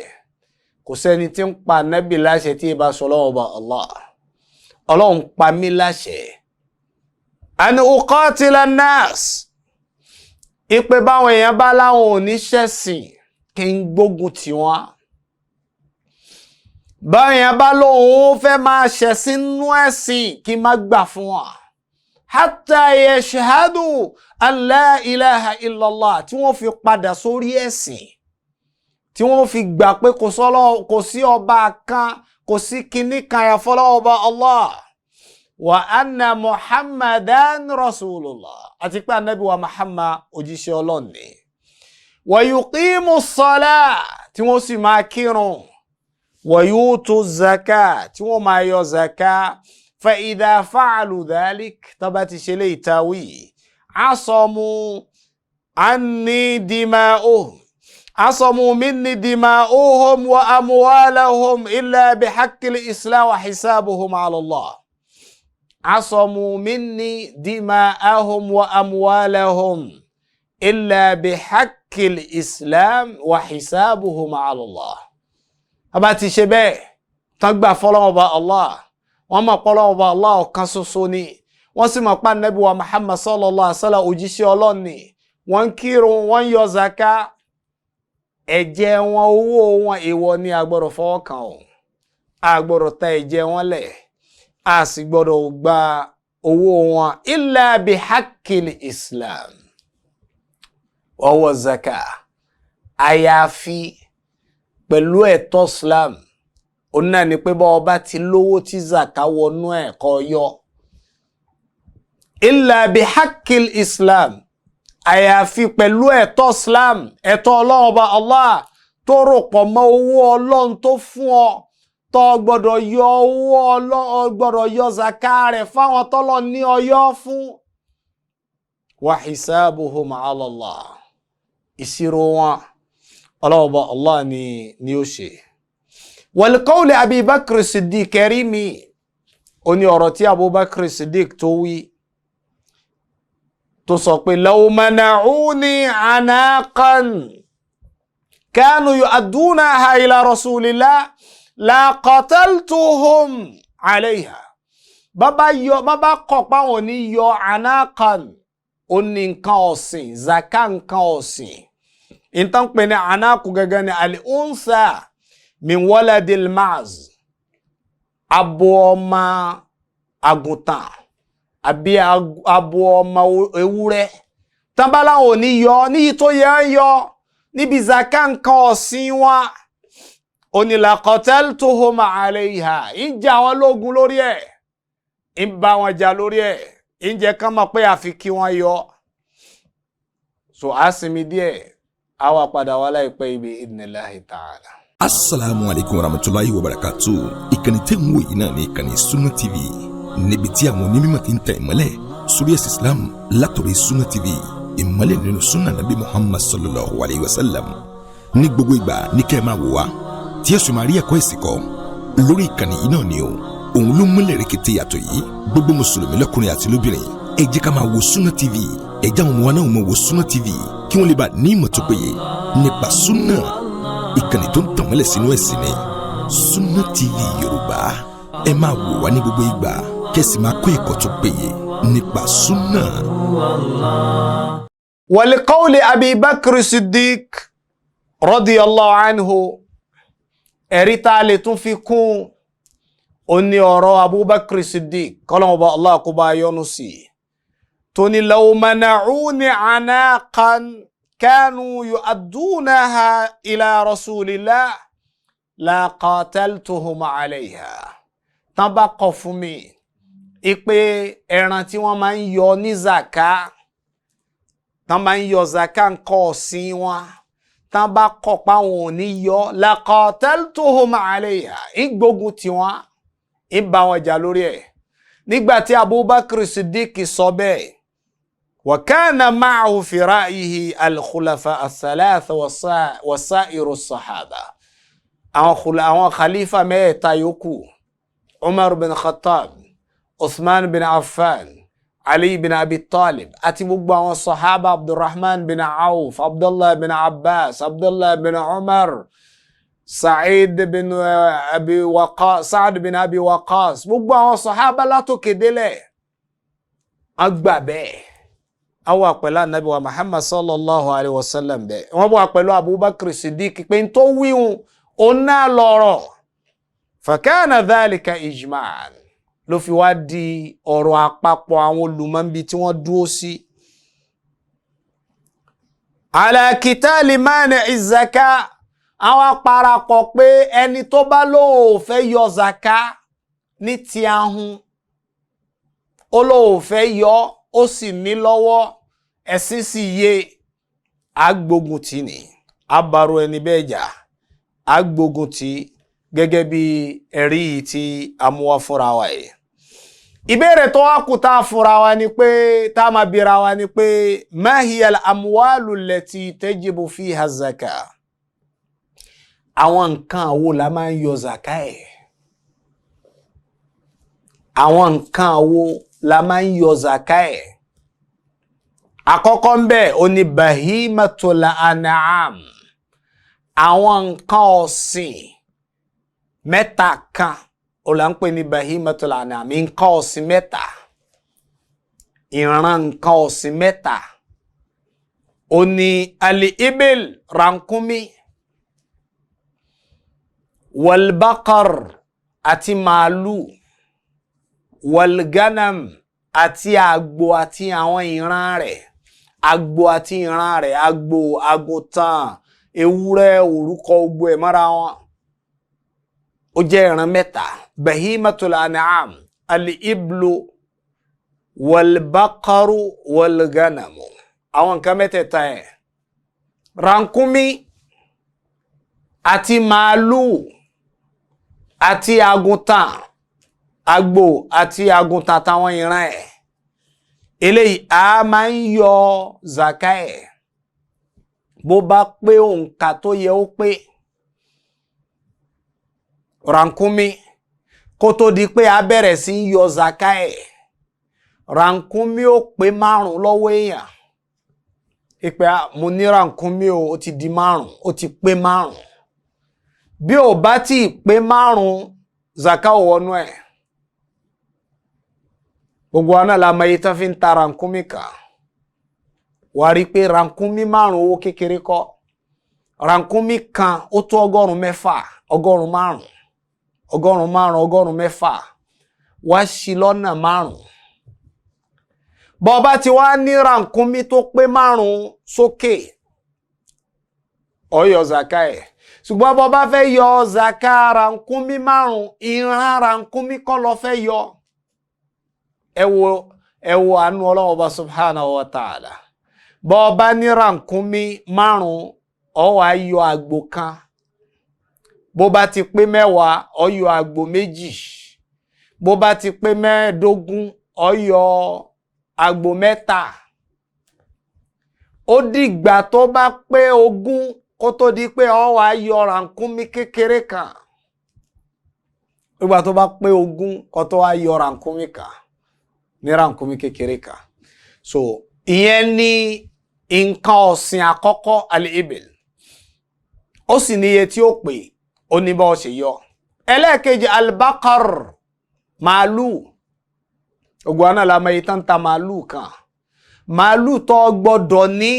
Kò sẹ́ni tí ń pa nábì láṣẹ tí ìbá sọ Ọlọ́run Ọba Allah. Ọlọ́run pa mí láṣẹ an uqatila an-nas, ìpè báwọn èèyàn bá láwọn ò ní ṣẹ̀sìn, kí n gbógun tì wọ́n. Báwọn èèyàn bá lóun ó fẹ́ máa ṣẹ̀sìn nú ẹ̀sìn, kí n má gbà fún wọn. Hatta yashhadu an la ilaha illallah, tí wọ́n fi padà sórí ẹ̀sìn, tí wọ́n fi gbà pé kò sí ọba kan, kò sí kinní kan àyàfi Ọlọ́run Ọba Allah, wa anna muhammadan rasulullah, àti pé anabi wa Muhammad òjíṣẹ́ Ọlọ́run ni. Wa yuqimu s-salah, tí wọ́n sì máa kírun, wa yutu zaka, tí wọ́n máa yọ zaka. Fa idha fa'alu dhalik, tó bá ti ṣe lè tawí, asamu anni dima'uhum, asamu minni dima'uhum wa amwalahum illa bihaqqil islam wa hisabuhum ala Allah. Asamu minni dima'ahum wa amwalahum illa bihaqqil islam wa hisabuhum ala Allah. A bá ti ṣe bẹ́ẹ̀ tán, gbà fọ́lọ́run Ọba Allah, wọ́n mọ̀ pọ́lọ́run Ọba Allah ọ̀kan ṣoṣo ni, wọ́n sì mọ̀ pa Ànábì wa Muhammad sallallahu alaihi wasallam òjíṣẹ́ Ọlọ́run ni, wọ́n ń kírun, wọ́n ń yọ zaka, ẹ̀jẹ̀ wọn, owó wọn, èèwọ̀ ni, a gbọ́dọ̀ fọwọ́ kàn o, a gbọ́dọ̀ ta ẹ̀jẹ̀ wọn lẹ̀, a sì gbọ́dọ̀ gba owó wọn illa bihaqqil islam wa huwa zaka, àyàfi pẹ̀lú ẹ̀tọ́ islam. Òun náà ni pé bá ọba ti lówó tí zaka wọnú ẹ̀ kó yọ. Illa bihaqqil islam, Àyàfi pẹ̀lú ẹ̀tọ́ Islam, ẹ̀tọ́ Ọlọ́run Ọba Allah tó rò pọ̀ mọ́ owó Ọlọ́run tó fún ọ, tó gbọ́dọ̀ yọ owó Ọlọ́run, gbọ́dọ̀ yọ zaka rẹ̀ fáwọn tọ́lọ̀ ní ọyọ́ fún. Wa hisabuhum ala Allah, ìṣirò wọn Ọlọ́run Ọba Allah ni ó ṣe. Wal qawli Abi Bakr Siddiq kẹrí mi, ó ní ọ̀rọ̀ tí Abubakar Siddiq tó wí, tó sọ pé law mana'uni anaqan kanu yu'addunaha ila rasulillah la qataltuhum alayha. Bàbá yọ, bàbá kọ̀ páwọn ní yọ anaqan, ó ní nǹkan ọ̀sìn, zaka nǹkan ọ̀sìn. Ìtàn pè ní anaqu gẹ́gẹ́ ní al-unsa min waladil ma'z, abo ọmọ àgùntàn àbí abo ọmọ ewúrẹ́. Tán bá láwọn ò ní yọ níyì tó yẹ ń yọ níbi zaka nǹkan ọ̀sìn wọn, ó ní la qataltuhum alayha, ń jà wọn lógun lórí ẹ̀, ń bá wọn jà lórí ẹ̀, ń jẹ́ kán mọ̀ pé àfi kí wọ́n yọ. So a sinmi díẹ̀, a wà padà wá láìpẹ́ ibi idhnillahi ta'ala. Asalaamu aleykum warahmatulahi wabarakatu. Ìkànnì tẹ́ ń wò yìí náà ní ìkànnì Sunna TV, níbi tí àwọn onímọ̀ ti ń tẹ̀ ìmọ́lẹ̀ sórí ẹ̀sìn Islam látọ̀rọ̀ Sunna TV, ìmọ́lẹ̀ nínú sunna nabi Muhammad sallallahu alayhi wa sallam. Ní gbogbo ìgbà ní kẹ́ ẹ máa wò wá, tí ẹ sì máa rí ẹ̀kọ́ ẹ̀sìn kọ́ lórí ìkànnì yìí náà ni o. Òun ló múlẹ̀ rẹ̀kẹ̀tẹ̀ yàtọ̀ yìí. Gbogbo mùsùlùmí lọ́kùnrin àti lóbìnrin, ẹ jẹ́ ká máa wo Sunna TV. Ẹ jẹ́ àwọn ọmọ wa náà máa wo Sunna TV, kí wọ́n lè bá ní ìmọ̀ tó péye nípa sunna. Ìkànnì tó ń tàn mọ́lẹ̀ sínú ẹ̀sìn ni Sunna TV Yorùbá. Ẹ máa wò wá ní gbogbo ìgbà, kẹ́sì máa kọ́ ẹ̀kọ́ tó péye nípa sunna. Wal-qawli Abi Bakr Siddiq radiyallahu anhu, ẹ̀rí tá a lè tún fi kún ó ní ọ̀rọ̀ Abubakar Siddiq, kọ́lọ́mọba Allah kó bá yọ́nú sí i, tó ní law mana'uni anaqan kanu yu'addunaha ila rasulillah la qataltuhum alayha. Tán bá kọ̀ fún mi ipe ẹran tí wọ́n máa ń yọ ní zaka, tán máa ń yọ zaka nǹkan ọ̀sìn wọn, tán bá kọ̀ páwọn ò ní yọ, la qataltuhum alayha, ń gbógun tiwọn, ń bá wọn jà lórí ẹ̀. Nígbà tí Abubakar Siddiq sọ bẹ́ẹ̀, wa kana ma'ahu fi ra'yihi al-khulafa ath-thalatha wa sa'iru as-sahaba, àwọn khalifa mẹ́ẹ̀ta yòókù, Umar bin Khattab, Uthman bin Affan, Ali bin Abi Talib, àti gbogbo àwọn sahaba, Abdulrahman bin Auf, Abdullah bin Abbas, Abdullah bin Umar, Sa'id bin Abi Waqas, Sa'ad bin Abi Waqas, gbogbo àwọn sahaba látòkè délẹ̀ wọ́n gbà bẹ́ẹ̀. Wọ́n wà pẹ̀lú anabi wa Muhammad sallallahu alayhi wa sallam bẹ́ẹ̀, wọ́n wà pẹ̀lú Abubakar Siddiq pé n tó wíhun òun náà lọ́rọ̀. Fakana dhalika ijma'an, ló fi wá di ọ̀rọ̀ àpapọ̀ àwọn olùmọ̀nbi tí wọ́n dúró sí. Ala kitali mani'i zaka, àwọn aparapọ̀ pé ẹni tó bá lóun ò fẹ́ yọ zaka ní ti ahun, ó lóun ò fẹ́ yọ, ó sì ní lọ́wọ́, ẹ̀sìn sì yé, agbógun tì ní abaro ẹni bẹ́ẹ̀ jà, agbógun tì gẹ́gẹ́ bí ẹ̀rí yìí tí a mú wá fúnra wa yìí. Ìbéèrè tó wá kù tá a fúnra wa ni pé, tá a máa bira wa ni pé, ma hiya al-amwalu allati tajibu fiha zaka, àwọn nǹkan wo la máa ń yọ zaka ẹ̀? Àwọn nǹkan wo la máa ń yọ zaka ẹ̀? Àkọ́kọ́ ń bẹ̀ ó ní bahimatul an'am, àwọn nǹkan ọ̀sìn mẹ́ta kan ó là ń pè ní bahimatul an'am, nǹkan ọ̀sìn mẹ́ta, ìran nǹkan ọ̀sìn mẹ́ta. Ó ní al-ibil, rànkúnmí, walbaqar àti màálù, walganam àti àgbò àti àwọn ìran rẹ̀, àgbò àti ìran rẹ̀, àgbò, àgùntàn, ewúrẹ́, òrúkọ, gbogbo ẹ̀ mọ́ra wọn. Ó jẹ́ ìran mẹ́ta: bahimatul an'am, al-iblu walbaqaru walganamu. Àwọn nǹkan mẹ́tẹ̀ẹ̀ta ẹ̀, rànkúnmí àti màálù àti àgùntàn, àgbò àti àgùntàn àtàwọn ìran ẹ̀, eléyìí a máa ń yọ zaka ẹ̀ bó bá pé òǹkà tó yẹ ó pé. Rànkúnmí, kó tó di pé a bẹ̀rẹ̀ sí í yọ zaka ẹ̀, rànkúnmí ó pé 5 lọ́wọ́ èèyàn. Ìpè mo ní rànkúnmí o, ó ti di 5, ó ti pé 5. Bí ò bá tí ì pé 5, zaka ò wọnú ẹ̀. Gbogbo wa náà la mọ iye tán fi ń ta rànkúnmí kan. Wàá rí i pé rànkúnmí 5 owó kékeré kọ́. Rànkúnmí kan ó tó 600, 500, 500, 600. Wá sí lọ́nà 5. Bó bá ti wá ní rànkúnmí tó pé 5 sókè, ó yọ zaka ẹ̀. Ṣùgbọ́n bó bá fẹ́ yọ zaka rànkúnmí 5, ìran rànkúnmí kọ́ ló fẹ́ yọ. Ẹ wo àánú Ọlọ́run Ọba subhanahu wa ta'ala. Bó bá ní rànkúnmí 5, ó wá yọ àgbò kan. Bó bá ti pé 10, ó yọ àgbò 2. Bó bá ti pé 15, ó yọ àgbò 3. Ó dìgbà tó bá pé 20 kó tó di pé ó wá yọ rànkúnmí kékeré kan. Ìgbà tó bá pé 20 kó tó wá yọ rànkúnmí kan ní rànkúnmí kékeré kan. So ìyẹn ni nǹkan ọ̀sìn àkọ́kọ́, al-ibil. Ó sì ní iye tí ó pè, ó ní bá ó ṣe yọ. Ẹlẹ́ẹ̀kejì, al-baqar, màálù. Ògùn àná la mọ iye tán ta màálù kan. Màálù tó gbọ́dọ̀ ní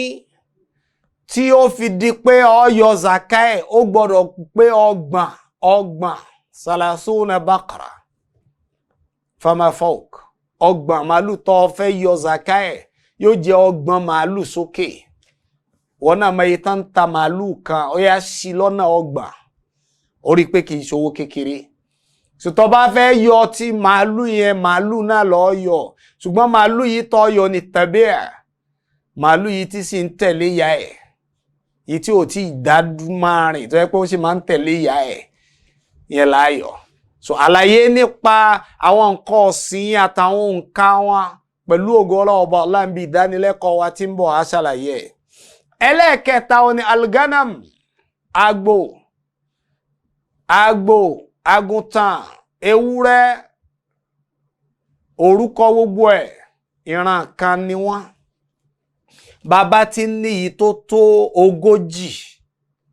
tí ó fi di pé ó yọ zaka ẹ̀, ó gbọ́dọ̀ pé 30, salasuna baqara fama fawq. 30 màálù tó fẹ́ yọ zaka ẹ̀ yóò jẹ́ 30 màálù sókè. Wọ́n náà mọ iye tán ta màálù kan, ó yá sí lọ́nà 30. Ó rí i pé kì í ṣòwò kékeré. Sùtọ́ bá fẹ́ yọ ti màálù yẹn, màálù náà lọ́ọ́ yọ. Ṣùgbọ́n màálù yìí tọ́ yọ ní tẹ̀bí ẹ̀. Màálù yìí tí sì ń tẹ̀lé ìyá ẹ̀. Yìí tí ò tí ì dá máa rìn, tó yẹ pé ó sì máa ń tẹ̀lé ìyá ẹ̀. Yẹn láàyò. So àlàyé nípa àwọn nǹkan ọ̀sìn àtàwọn nǹkan wọn pẹ̀lú ògo Ọlọ́run Ọba Allah ń bi ìdánilẹ́kọ̀ọ́ wa tí ń bọ̀ á ṣàlàyé ẹ̀. Ẹlẹ́ẹ̀kẹta ó ní alganam, àgbò, àgbò, àgùntàn, ewúrẹ́, orúkọ gbogbo ẹ̀ ìran kan ni wọ́n. Bàbá tí ń ní yìí tó tó 40,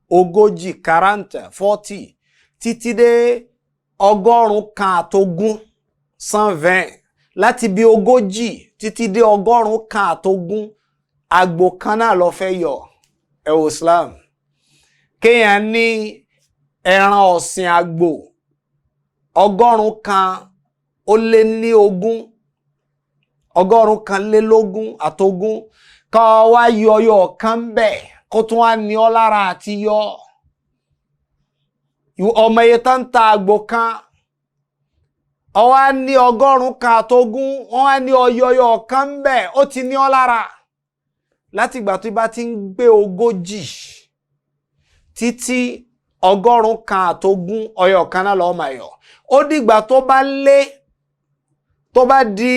40, 40, 40, títí dé 120, 120, láti bí 40 títí dé 120, àgbò kan náà ló fẹ́ yọ. Ẹ wò Islam. Kéèyàn ní ẹran ọ̀sìn àgbò 120, 120, ká wá yọyọ kan bẹ̀ kó tún wá ní ọ lára àti yọ. Ọmọ iye tán ń ta àgbò kan, ó wá ní 120, wọ́n wá ní ọyọyọ kan bẹ̀, ó ti ní ọ lára. Láti ìgbà tó bá ti ń gbé 40 títí 120, ọyọ kan náà lọ́ọ́ máa yọ. Ó dìgbà tó bá lé, tó bá di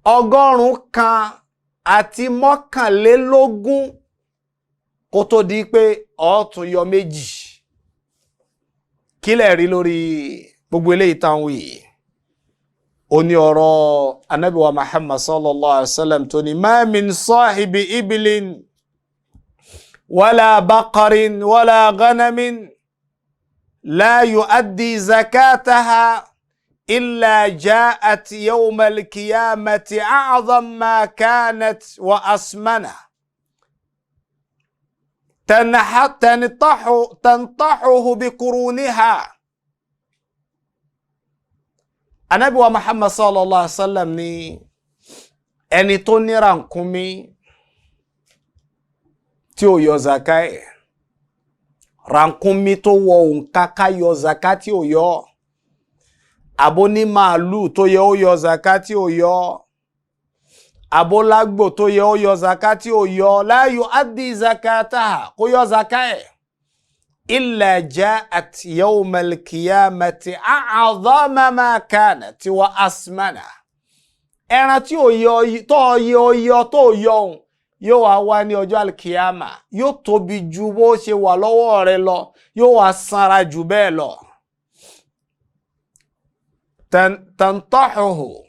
121, kó tó di pé ó tún yọ 2. Kí lẹ rí lórí gbogbo eléyìí táwọn yìí? Ó ní ọ̀rọ̀ Ànábì wa Muhammad sallallahu alaihi wa sallam tó ní ma min sahibi ibilin wala baqarin wala ghanamin la yu'addi zakataha illa ja'at yawma al-qiyamati a'zam ma kanat wa asmana tantahuhu biquruniha. Ànábì wa Muhammad sallallahu alaihi wa sallam ní ẹni tó ní rànkúnmí tí ò yọ zaka ẹ̀, rànkúnmí tó wọ òǹkà ká yọ zaka tí ò yọ, àbó ní màálù tó yẹ ó yọ zaka tí ò yọ, Abólágbò tó yẹ ó yọ zaka tí ó yọ, la yuaddi zakataha, kó yọ zaka ẹ̀, illa ja'at yawmal qiyamati a'zama ma kanat wa asmana. Ẹran tí ò yọ tó yọ yọ tó yọ òun yóò wá wá ní ọjọ́ alkiyama, yóò tóbi ju bó ṣe wà lọ́wọ́ rẹ lọ, yóò wá sanra jù bẹ́ẹ̀ lọ. Tantahuhu,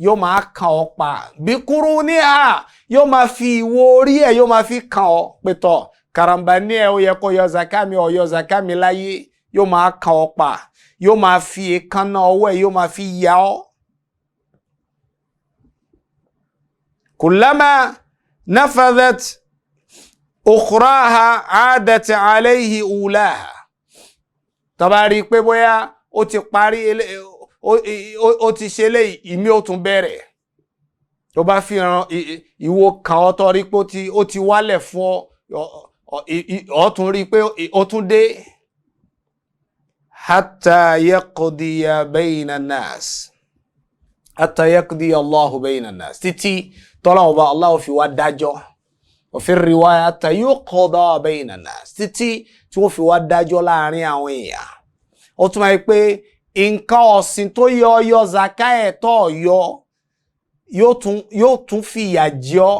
yóò máa kàn ọ́ pa, bí kúrú ní à yóò máa fi ìwo orí ẹ̀ yóò máa fi kàn ọ́ pẹ̀tọ̀ karamba ní ẹ̀ ó yẹ kó yọ zaka mi, ó yọ zaka mi láyé, yóò máa kàn ọ́ pa, yóò máa fi èékánná ọwọ́ ẹ̀ yóò máa fi ya ọ́. Kullama nafadhat ukhraha aadat alayhi ulaha. Tó bá rí i pé bóyá ó ti parí, ó ti ṣe léyìí, ìmí ó tún bẹ̀rẹ̀. Tó bá fi hàn ìwo kan ọ́ tó rí pé ó ti wálẹ̀ fún ọ, ọ tún rí pé ó tún dé. Hatta yaqdiya bayna nas, hatta yaqdiya Allahu bayna nas, títí tọ́lá ọba Allah fi wá dájọ́. Òfin riwaya hatta yuqda bayna nas, títí tí wọ́n fi wá dájọ́ láàrin àwọn èèyàn. Ó tún máa ń pé nǹkan ọ̀sìn tó yọ yọ zaka ẹ̀ tó yọ yóò tún fìyà jẹ ọ́,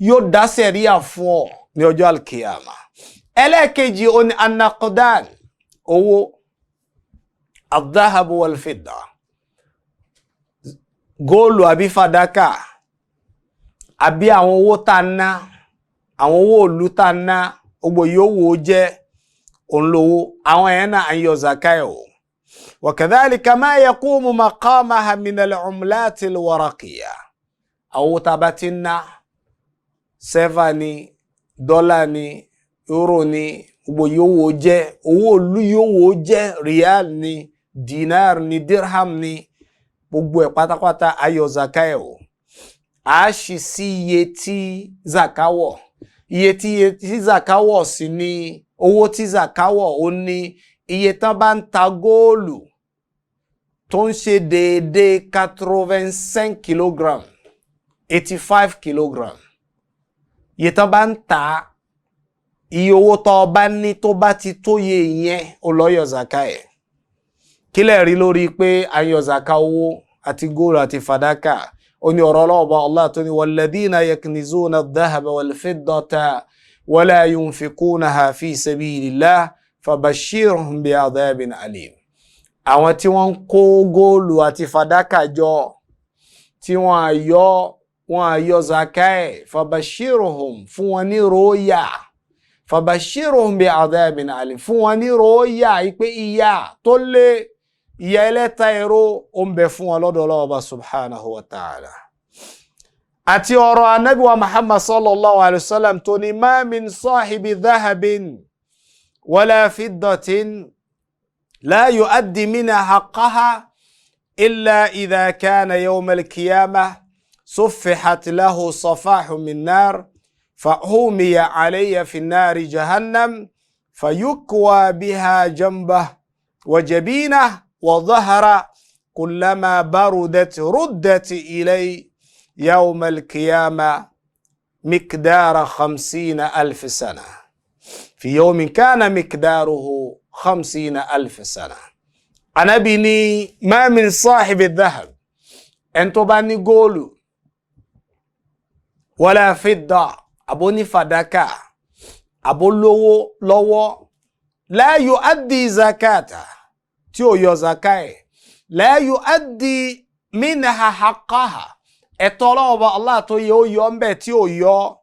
yóò dá sẹ̀ríà fún ọ ní ọjọ́ alkiyama. Ẹlẹ́ẹ̀kejì ó ní anakodan, owó, adahabu walfidda, góòlù àbí fàdákà àbí àwọn owó tá a ná, àwọn owó òlu tá a ná, gbogbo yòówù ó jẹ́ òun lówó, àwọn yẹn náà à ń yọ zaka ẹ̀ o. Wa kadhalika ma yaqumu maqamaha min al-umlati al-waraqiyya, àwọn owó tá a bá ti ń ná, sẹ́fà ni, dọ́là ni, euro ni, gbogbo yòówù ó jẹ́, owó òlu yòówù ó jẹ́, riyal ni, dinar ni, dirham ni, gbogbo ẹ̀ pátápátá a yọ zaka ẹ̀ o. A ṣì sí iye tí zaka wọ̀, iye tí zaka wọ̀ sí ni owó tí zaka wọ̀, ó ní iye tán bá ń ta góòlù tó ń ṣe déédéé 85 kilogram, 85 kilogram, iye tán bá ń ta, iye owó tó o bá ní tó bá ti tó iye yẹn, ó lọ yọ zaka ẹ̀. Kílẹ̀ rí lórí pé a yọ zaka owó àti góòlù àti fàdákà? Ó ní ọ̀rọ̀ ọlọ́ọ̀bá Allah tó ní walladhina yaknizuna adh-dhahaba wal-fiddata wala yunfikunaha fi sabilillah fabashshirhum bi'adhabin alim. Àwọn tí wọ́n ń kó góòlù àti fàdákà jọ tí wọ́n àyọ zaka ẹ̀, fabashshirhum, fún wọn ní róòyà, fabashshirhum bi'adhabin alim, fún wọn ní róòyà pé ìyà tó lé, ìyà ẹlẹ́ta ẹ̀rọ ó ń bẹ fún wọn lọ́dọ̀ Ọlọ́run Ọba subhanahu wa ta'ala. Àti ọ̀rọ̀ Ànábì wa Muhammad sallallahu alayhi wa sallam tó ní ma min sahibi dhahabin wala fiddatin la yu'addi minha haqqaha illa idha kana yawm al-qiyamah suffihat lahu safahu min nar fahumiya alayya fi nari jahannam fayukwa biha janbahu wa jabinahu wa dhahrahu kullama barudat ruddat ilayhi يوم القيامة مقدار 50,000 سنة في يوم كان مقداره 50,000 سنة. Ànábì ní ما من صاحب الذهب, ẹni tó bá ní góòlù, wala fidda, àbó ní fàdákà, àbó lówó lọ́wọ́, la yuaddi zakata, tí ò yọ zaka ẹ̀, la yuaddi minha haqqaha, ẹ̀tọ́ Ọlọ́run Ọba Allah tó yẹ ó yọ ńbẹ̀ tí ò yọ,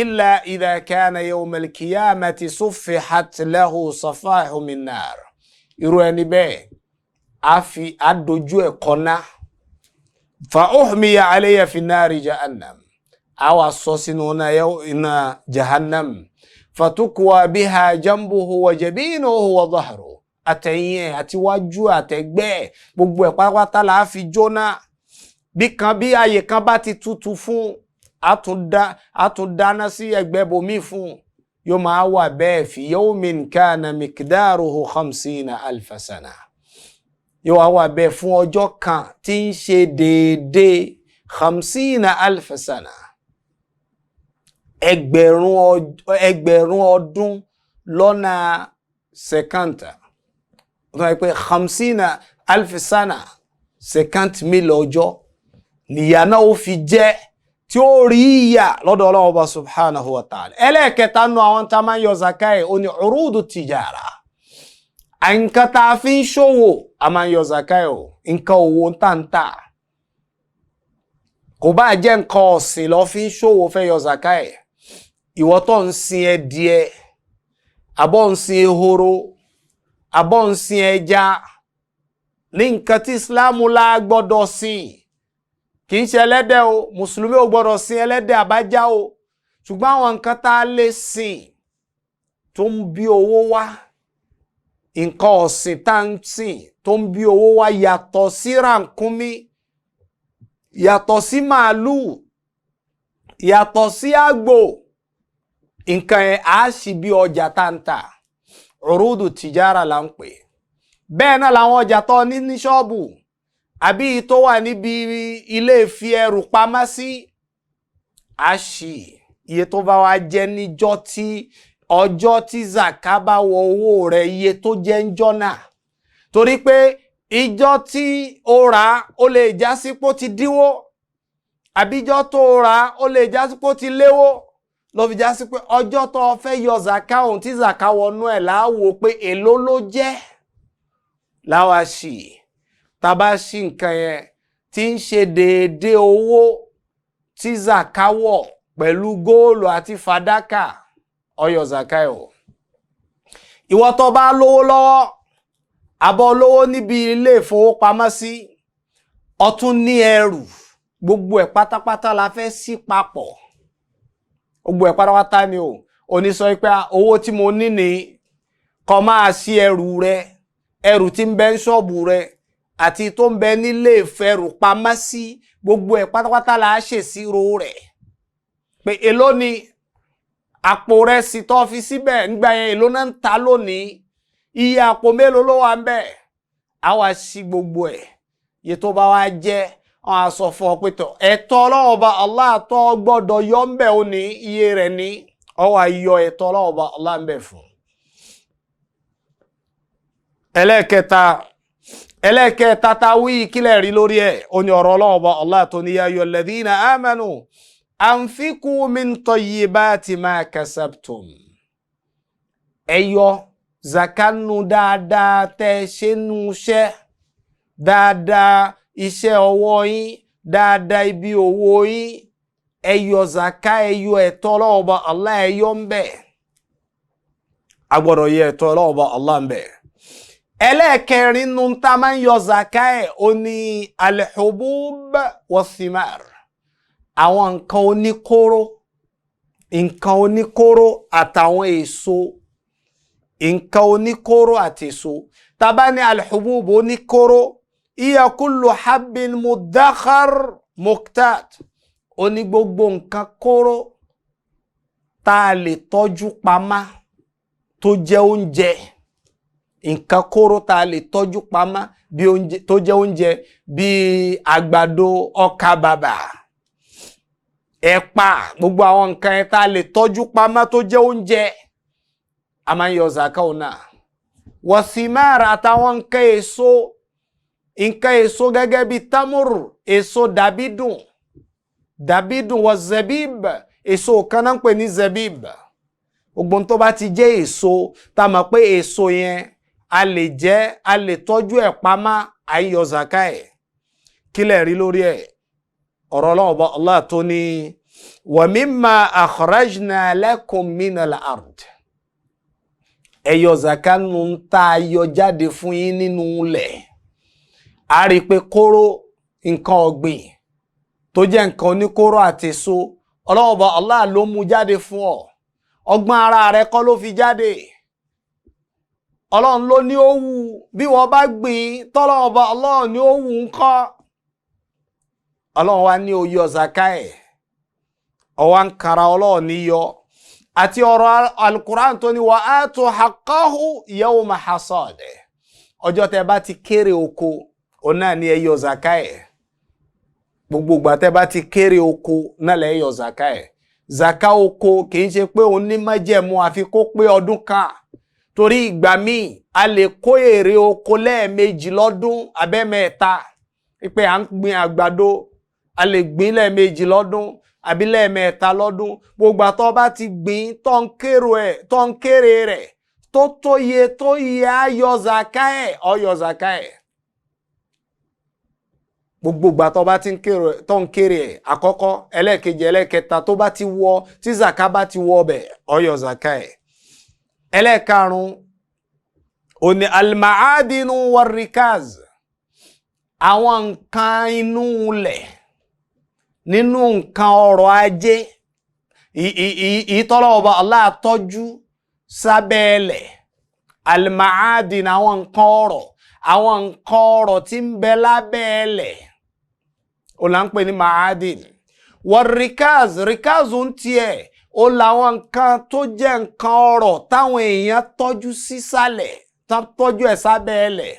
illa idha kana yawm al-qiyamati suffihat lahu safahu min nar, irú ẹni bẹ́ẹ̀ á fi àdojú ẹ̀ kọ́ná, fa uhmiya alayya fi nari jahannam, á wà sọ sínú iná jahannam, fatukwa biha jambuhu wa jabinuhu wa dhahruhu, àtẹ̀yìn ẹ̀ àtiwájú àtẹ̀gbẹ́ ẹ̀ gbogbo ẹ̀ pátápátá là á fi jóná. Bí kan bí ààyè kan bá ti tutù fún, a tún dáná sí ẹ̀gbẹ́ bomi fún, yóò máa wà bẹ́ẹ̀ fi yawmin kana miqdaruhu 50,000 sana. Yóò wá wà bẹ́ẹ̀ fún ọjọ́ kan tí ń ṣe déédéé 50,000 sana, ẹgbẹ̀rún ọdún lọ́nà sẹ̀kántà. Ó tún wáyé pé 50,000 sana, 50,000 ọjọ́ nìyà náà ó fi jẹ́ tí ó rí ìyà lọ́dọ̀ Ọlọ́run Ọba subhanahu wa ta'ala. Ẹlẹ́ẹ̀kẹta nu àwọn tá a máa ń yọ zaka ẹ̀, ó ní urudu tijara, nǹkan tá a fi ń ṣòwò, a máa ń yọ zaka ẹ̀ o. Nǹkan òwò ń tà ń tà, kò bá jẹ́ nǹkan ọ̀sìn lọ fi ń ṣòwò, fẹ́ yọ zaka ẹ̀. Ìwọ tó ń sin ẹdìẹ, àbọ̀ ń sin ehoro, àbọ̀ ń sin ẹja, ní nǹkan tí Islam la gbọ́dọ̀ sìn, kì í ṣe ẹlẹ́dẹ̀ o. Mùsùlùmí ò gbọ́dọ̀ sin ẹlẹ́dẹ̀ àbájá o. Ṣùgbọ́n àwọn nǹkan tá a lè sìn tó ń bí owó wá, nǹkan ọ̀sìn tá ń sìn tó ń bí owó wá, yàtọ̀ sí rànkúnmí, yàtọ̀ sí màálùú, yàtọ̀ sí àgbò, nǹkan ẹ̀ á sì bí ọjà tá ń tà, urudu tìjára là ń pè. Bẹ́ẹ̀ náà làwọn ọjà tó ní ní ṣọ́ọ̀bù àbí tó wà níbi ilé ìfi ẹrù pamọ́ sí, á sì iye tó bá wá jẹ́ níjọ́ tí ọjọ́ tí zaka bá wọ owó rẹ̀, iye tó jẹ́ ń jọ́ náà, torí pé ìjọ́ tí ó rà ó lè já sí pé ó ti dínwó, àbíjọ́ tó rà ó lè já sí pé ó ti léwó, ló fi já sí pé ọjọ́ tó o fẹ́ yọ zaka ohun tí zaka wọnú ẹ̀ láwo pé èló ló jẹ́ láwa sì tá a bá sí nǹkan yẹn tí ń ṣe déédéé owó tí zaka wọ̀ pẹ̀lú góòlù àti fàdákà, ó yọ zaka ẹ̀ o. Ìwọ tó bá lówó lọ́wọ́, àbọ̀ lówó níbi ilé ìfowópamọ́sí, ọtún ní ẹrù, gbogbo ẹ̀ pátápátá la fẹ́ sí papọ̀. Gbogbo ẹ̀ pátápátá ni o. Òní sọ pé owó tí mo ní ni kó máa sí ẹrù rẹ, ẹrù tí ń bẹ ń ṣọ́ọ̀bù rẹ àti tó ń bẹ nílé ìfẹrù pamọ́ sí, gbogbo ẹ̀ pátápátá la ṣèṣirò rẹ̀ pé èló ni àpò rẹ̀ sì tó fi síbẹ̀ nígbà yẹn, èló náà ń ta lónìí, iye àpò mélòó ló wà ń bẹ̀. Á wá sí gbogbo ẹ̀, iye tó bá wá jẹ́, wọ́n á sọ fún ọ pé tọ̀, ẹ̀tọ́ Ọlọ́run Ọba Allah tó gbọ́dọ̀ yọ ń bẹ̀, ó ní iye rẹ̀ ní, ọ wá yọ ẹ̀tọ́ Ọlọ́run Ọba Allah ń bẹ̀ fún. Ẹlẹ́ẹ̀kẹta ta wí kílẹ̀ rí lórí ẹ̀, ó ní ọ̀rọ̀ Ọlọ́run Ọba Allah tó ní ya ayyuhal ladhina amanu anfiqu min tayyibati ma kasabtum. Ẹ yọ zakanu dáadáa tẹ́ ṣe nu iṣẹ́ dáadáa, iṣẹ́ ọwọ́ yín dáadáa, ibi òwò yín, ẹ yọ zaka, ẹ yọ ẹ̀tọ́ Ọlọ́run Ọba Allah, ẹ yọ ń bẹ̀. A gbọ́dọ̀ yọ ẹ̀tọ́ Ọlọ́run Ọba Allah ń bẹ̀. Ẹlẹ́ẹ̀kẹrin nu tá a máa ń yọ zaka ẹ̀, ó ní alhubub wathimar, àwọn nǹkan oníkóró, nǹkan oníkóró àtàwọn èso, nǹkan oníkóró àti èso. Tá bá ní alhubub, oníkóró, iya kullu habbin mudakhar muktat, ó ní gbogbo nǹkan kóró tá a lè tọ́jú pamọ́ tó jẹ́ oúnjẹ, nǹkan kóró tá a lè tọ́jú pamọ́ bí oúnjẹ, tó jẹ́ oúnjẹ, bíi àgbàdo, ọkà bàbà, ẹ̀pà, gbogbo àwọn nǹkan yẹn tá a lè tọ́jú pamọ́ tó jẹ́ oúnjẹ, a máa ń yọ zaka òun náà. Wọ̀símáàrà, àtàwọn nǹkan èso, nǹkan èso gẹ́gẹ́ bíi tamur, èso dàbídùn, dàbídùn wọ zebib, èso kan náà ń pè ní zebib. Gbogbo tó bá ti jẹ́ èso tá a mọ̀ pé èso yẹn a lè jẹ, a lè tọ́jú ẹ̀ pamọ́, àyọ zaka ẹ̀. Kílẹ̀ rí lórí ẹ̀? Ọ̀rọ̀ Ọlọ́run Ọba Allah tó ní wa mimma akhrajna lakum minal ard, ẹ yọ zaka nu ń tá a yọ jáde fún yín nínú ilẹ̀. A rí i pé kóró nǹkan ọ̀gbìn tó jẹ́ nǹkan oníkóró àti èso, Ọlọ́run Ọba Allah ló mú jáde fún ọ. Ọgbọ́n ara rẹ kọ́ ló fi jáde, Ọlọ́run ló ní ó wù. Bí wọ́n bá gbìn, tọ́lọ́run Ọba Allah ní ó wù ń kọ́. Ọlọ́run wá ní ó yọ zaka ẹ̀, ọwá ń kara Ọlọ́run ní yọ. Àti ọ̀rọ̀ alukuran tó ní wa atu haqqahu yawma hasadihi, Ọjọ́ tẹ́ bá ti kéré oko, òun náà ni ẹ yọ zaka ẹ̀. Gbogbo ìgbà tẹ́ bá ti kéré oko náà lẹ yọ zaka ẹ̀. Zaka oko kì í ṣe pé òun ní májẹ̀mú àfi kó pé ọdún kan, torí ìgbà míì a lè kó èrè oko lẹ́ẹ̀mejì lọ́dún abẹ́mẹ́ta. Pé à ń gbin àgbàdo, a lè gbin lẹ́ẹ̀mejì lọ́dún àbí lẹ́ẹ̀mẹ́ta lọ́dún. Gbogbo àtọ́ bá ti gbin tó ń kéré rẹ̀ tó tóye tó yẹ á yọ zaka ẹ̀, ó yọ zaka ẹ̀. Gbogbo ìgbà tó bá ti ń kéré ẹ̀ àkọ́kọ́, ẹlẹ́ẹ̀kejì, ẹlẹ́ẹ̀kẹta, tó bá ti wọ, tí zaka bá ti wọ ọbẹ̀, ó yọ zaka ẹ̀. Ẹlẹ́ẹ̀karùn-ún òní almaadinu warikaz, àwọn nǹkan inú ilẹ̀ nínú nǹkan ọrọ̀ ajé ìtọ́lọ́ ọba Allah tọ́jú sábẹ́ ilẹ̀. Almaadin, àwọn nǹkan ọrọ̀, àwọn nǹkan ọrọ̀ tí ń bẹ lábẹ́ ilẹ̀, ó là ń pè ní maadin. Warikaz, rikaz ń tiẹ̀ ó làwọn nǹkan tó jẹ́ nǹkan ọrọ̀ táwọn èèyàn tọ́jú sísàlẹ̀, tọ́jú ẹ̀ sábẹ́ ilẹ̀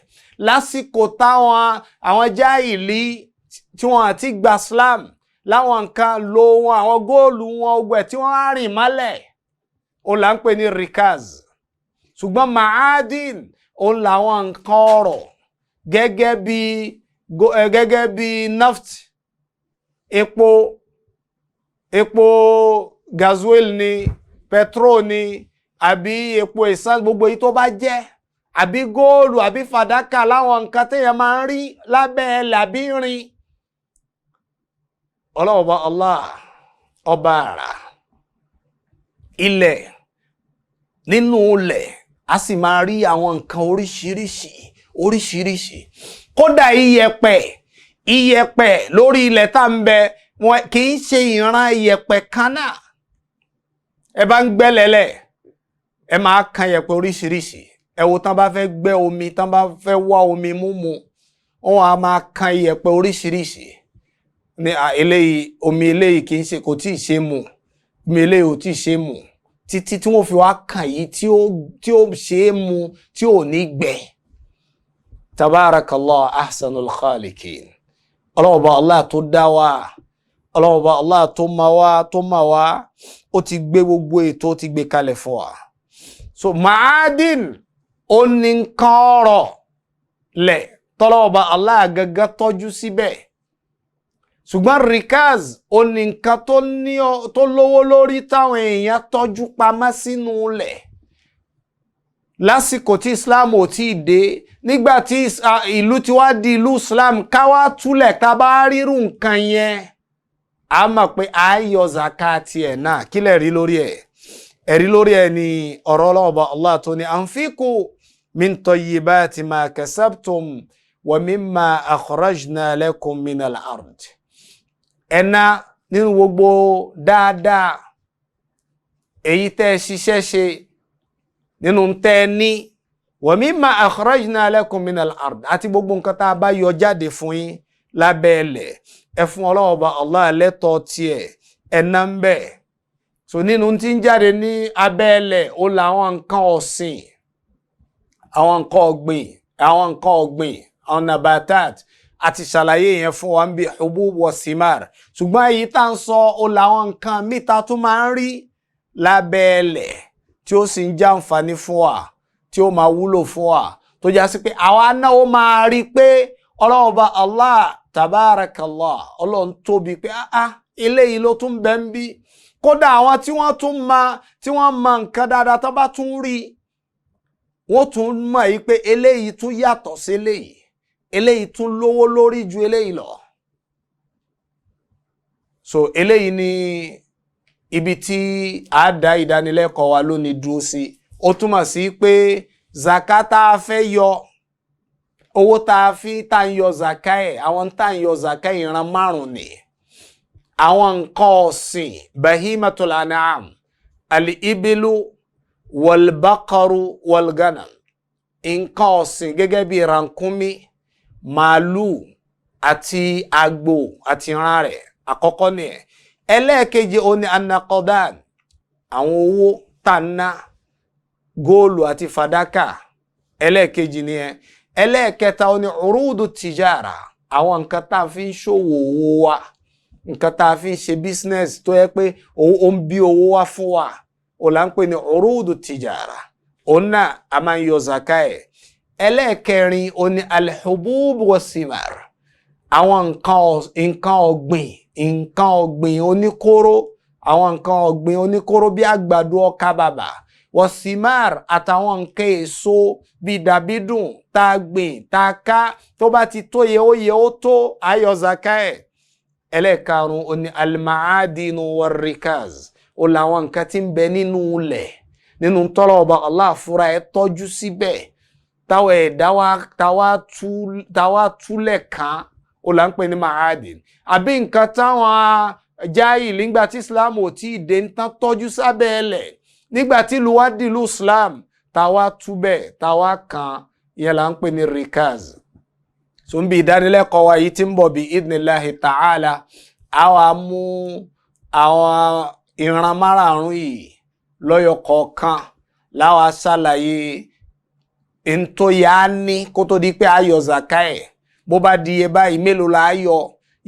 lásìkò táwọn àwọn jáìlì tí wọ́n àti gba Islam, láwọn nǹkan lo wọn, àwọn góòlù wọn, ogbẹ̀ tí wọ́n á rìn mọ́lẹ̀, ó là ń pè ní rikaz. Ṣùgbọ́n maadin ó làwọn nǹkan ọrọ̀ gẹ́gẹ́ bí naft, epo gasoil ni, petrol ni, àbí epo ìsán, gbogbo èyí tó bá jẹ́, àbí góòlù àbí fàdákà, láwọn nǹkan téèyàn máa ń rí lábẹ́ ẹlẹ̀ àbí rin. Ọlọ́ọ̀bá Allah ọba àrà ilẹ̀, nínú ilẹ̀ a sì máa rí àwọn nǹkan oríṣiríṣi oríṣiríṣi. Kódà iyẹ̀pẹ̀ lórí ilẹ̀ tá ń bẹ, wọn kì í ṣe ìran iyẹ̀pẹ̀ kan náà. Ẹ bá ń gbẹ́lẹ̀lẹ̀, ẹ máa kan iyẹ̀pẹ̀ oríṣiríṣi. Ẹ wo tán bá fẹ́ gbẹ́ omi, tán bá fẹ́ wá omi múmu, wọn á máa kan iyẹ̀pẹ̀ oríṣiríṣi. Ní eléyìí, omi eléyìí kì í ṣe, kò tí ì ṣe mu, omi eléyìí ò tí ì ṣe mu, títí tí wọ́n fi wá kàn yìí tí ó ṣe é mu, tí ò ní gbẹ. Tabarakallah ahsanul khaliqin. Ọlọ́ọ̀bá Allah tó dá wa, ọlọ́ọ̀bá Allah tó ma wá, tó ma wá, ó ti gbé gbogbo ètò, ó ti gbé kalẹ̀ fún wa. So maadin ó ní nǹkan ọ̀rọ̀ lẹ̀ tọ́lọ́ọ̀bá Allah gẹ́gẹ́ tọ́jú síbẹ̀. Ṣùgbọ́n rikaz ó ní nǹkan tó lówó lórí táwọn èèyàn tọ́jú pamọ́ sínú ilẹ̀ lásìkò tí Islam ò tí ì dé. Nígbà tí ìlú ti wá di ìlú Islam, ká wá túlẹ̀ ká bá rírú nǹkan yẹn, a mọ̀ pé a yọ zakati ẹ̀ náà. Kí lẹ̀ rí lórí ẹ̀? Ẹ̀rí lórí ẹ̀ ni ọ̀rọ̀ Ọlọ́run Allah tó ní anfiqu min tayyibati ma kasabtum wa mimma akhrajna lakum minal ard. Ẹ̀nà nínú gbogbo dáadáa èyí tẹ́ ẹ ṣiṣẹ́ ṣe nínú tẹ́ ẹ ní, wa mimma akhrajna lakum minal ard, àti gbogbo nǹkan tá a bá yọ jáde fún yín lábẹ́ ẹlẹ̀, ẹ fún Ọlọ́run Ọba Allah lẹ́tọ̀ọ́ tiẹ̀, ẹ̀nà ń bẹ̀. So nínú tí ń jáde ní abẹ́ ẹlẹ̀, ó làwọn nǹkan ọ̀sìn, àwọn nǹkan ọ̀gbìn, àwọn nabatat, àti ṣàlàyé yẹn fún wa ń bí hubub wa simar. Ṣùgbọ́n èyí tá ń sọ ó làwọn nǹkan míta tún máa ń rí lábẹ́ ẹlẹ̀ tí ó sì ń jàǹfààní fún wa, tí ó máa wúlò fún wa, tó já sí pé àwa náà ó máa rí pé Ọlọ́run Ọba Allah tabarakallah, Ọlọ́run tóbi pé eléyìí ló tún bẹ́ ń bí. Kódà àwọn tí wọ́n tún ma tí wọ́n mọ nǹkan dáadáa tó bá tún rí, wọ́n tún mọ̀ yìí pé eléyìí tún yàtọ̀ sí eléyìí, eléyìí tún lówó lórí ju eléyìí lọ. So eléyìí ni ibi tí a dá ìdánilẹ́kọ̀ọ́ wa lónìí dúró sí. Ó túmọ̀ sí pé zaka tá a fẹ́ yọ, owó tá a fi tá ń yọ zaka ẹ̀, àwọn tá ń yọ zaka ìran márùn-ún ni. Àwọn nǹkan ọ̀sìn, bahimatul an'am, al-ibilu wal-baqaru wal-ganam, nǹkan ọ̀sìn gẹ́gẹ́ bí rànkúnmí, màálù àti àgbò àti ìran rẹ̀, àkọ́kọ́ ni ẹ̀. Ẹlẹ́ẹ̀kejì ó ní anaqodan, àwọn owó tá ń ná, góòlù àti fàdákà, ẹlẹ́ẹ̀kejì ni ẹ̀. Ẹlẹ́ẹ̀kẹta ó ní urudu tijara, àwọn nǹkan tá a fi ń ṣòwò owó wa, nǹkan tá a fi ń ṣe business tó yẹ pé ó ń bí owó wá fún wa, ó là ń pè ní urudu tijara, òun náà a máa ń yọ zaka ẹ̀. Ẹlẹ́ẹ̀kẹrin ó ní alhubub wasimar, àwọn nǹkan ọ̀gbìn, nǹkan ọ̀gbìn oníkóró, àwọn nǹkan ọ̀gbìn oníkóró bí àgbàdo, ọkà bàbà, wọ̀símàr àtàwọn nǹkan èso bíi dàbídùn tá a gbìn tá a ká, tó bá ti tó yẹ ó yẹ ó tó, ayọ̀ zaka ẹ̀. Ẹlẹ́ẹ̀karùn-ún ó ní almaadinu warikaz, ó làwọn nǹkan tí ń bẹ nínú ilẹ̀, nínú tọ́lọ̀ ọba Allah fúnra ẹ̀ tọ́jú síbẹ̀, táwọn ẹ̀dá wa táwa túlẹ̀ kàn, ó là ń pè ní maadin. Àbí nǹkan táwọn jáì nígbà tí Islam ò tí ì dé ń tán tọ́jú sábẹ́ ẹlẹ̀, nígbà tí ìlú wa dìlú Islam, táwa túbẹ̀ táwa kan, ìyẹn là ń pè ní rikaz. So ń bí ìdánilẹ́kọ̀ọ́ wa yìí tí ń bọ̀ bí idnillahi ta'ala, àwa mú àwọn ìran márààrún yìí lọ́yọ̀ kọ̀ọ̀kan láwa ṣàlàyé ntòyà ní kó tó di pé a yọ zaka ẹ̀. Bó bá di iye báyìí, mélòó la yọ,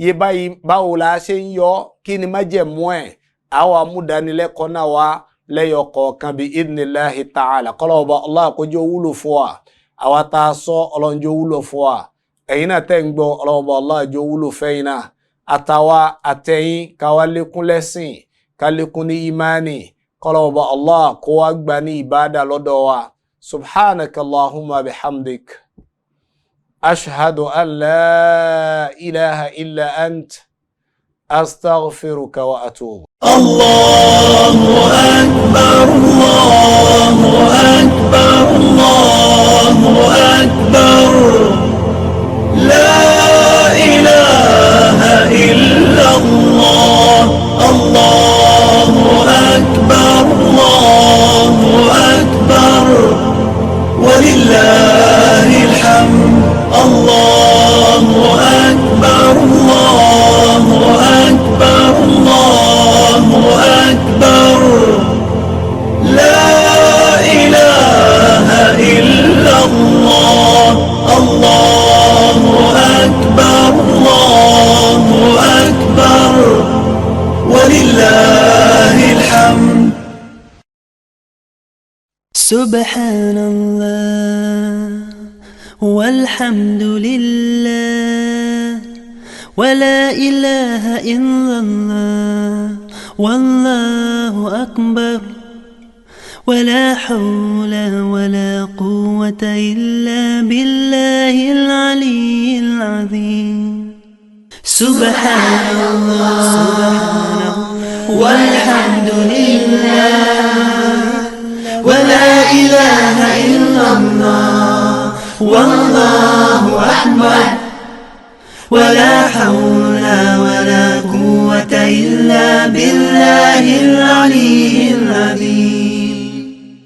iye báyìí báwo la ṣe ń yọ, kí ni májẹ̀mú ẹ̀, àwa mú ìdánilẹ́kọ̀ọ́ náà wá lẹ́yọ̀ kọ̀ọ̀kan bí idnillahi ta'ala. Kọ́lọ́ ọba Allah kó jẹ́ ó wúlò fún wa, àwa tá a sọ Ọlọ́run jẹ́ ó wúlò fún wa, ẹ̀yin náà tẹ́ ń gbọ́ Ọlọ́run ọba Allah jẹ́ ó wúlò fẹ́yin náà, àtàwa àtẹ̀yin káwa lékún lẹ́sìn, ká lékún ní ìmánì, kọ́lọ́ ọba Allah kó wá gbà ní ìbádà lọ́dọ̀ wa. Subhanaka Allahumma bihamdik, ashhadu an la ilaha illa ant, astaghfiruka wa atubu. الله أكبر، الله أكبر، الله أكبر، لا إله إلا الله، الله أكبر، الله أكبر، ولله الحمد، الله أكبر، الله أكبر، الله أكبر، لا إله إلا الله، الله أكبر، الله أكبر، ولله الحمد. سبحان الله والحمد لله ولا إله إلا الله والله أكبر ولا حول ولا قوة إلا بالله العلي العظيم. سبحان الله والحمد لله ولا إله إلا الله والله أكبر ولا حول ولا قوة إلا بالله العلي العظيم.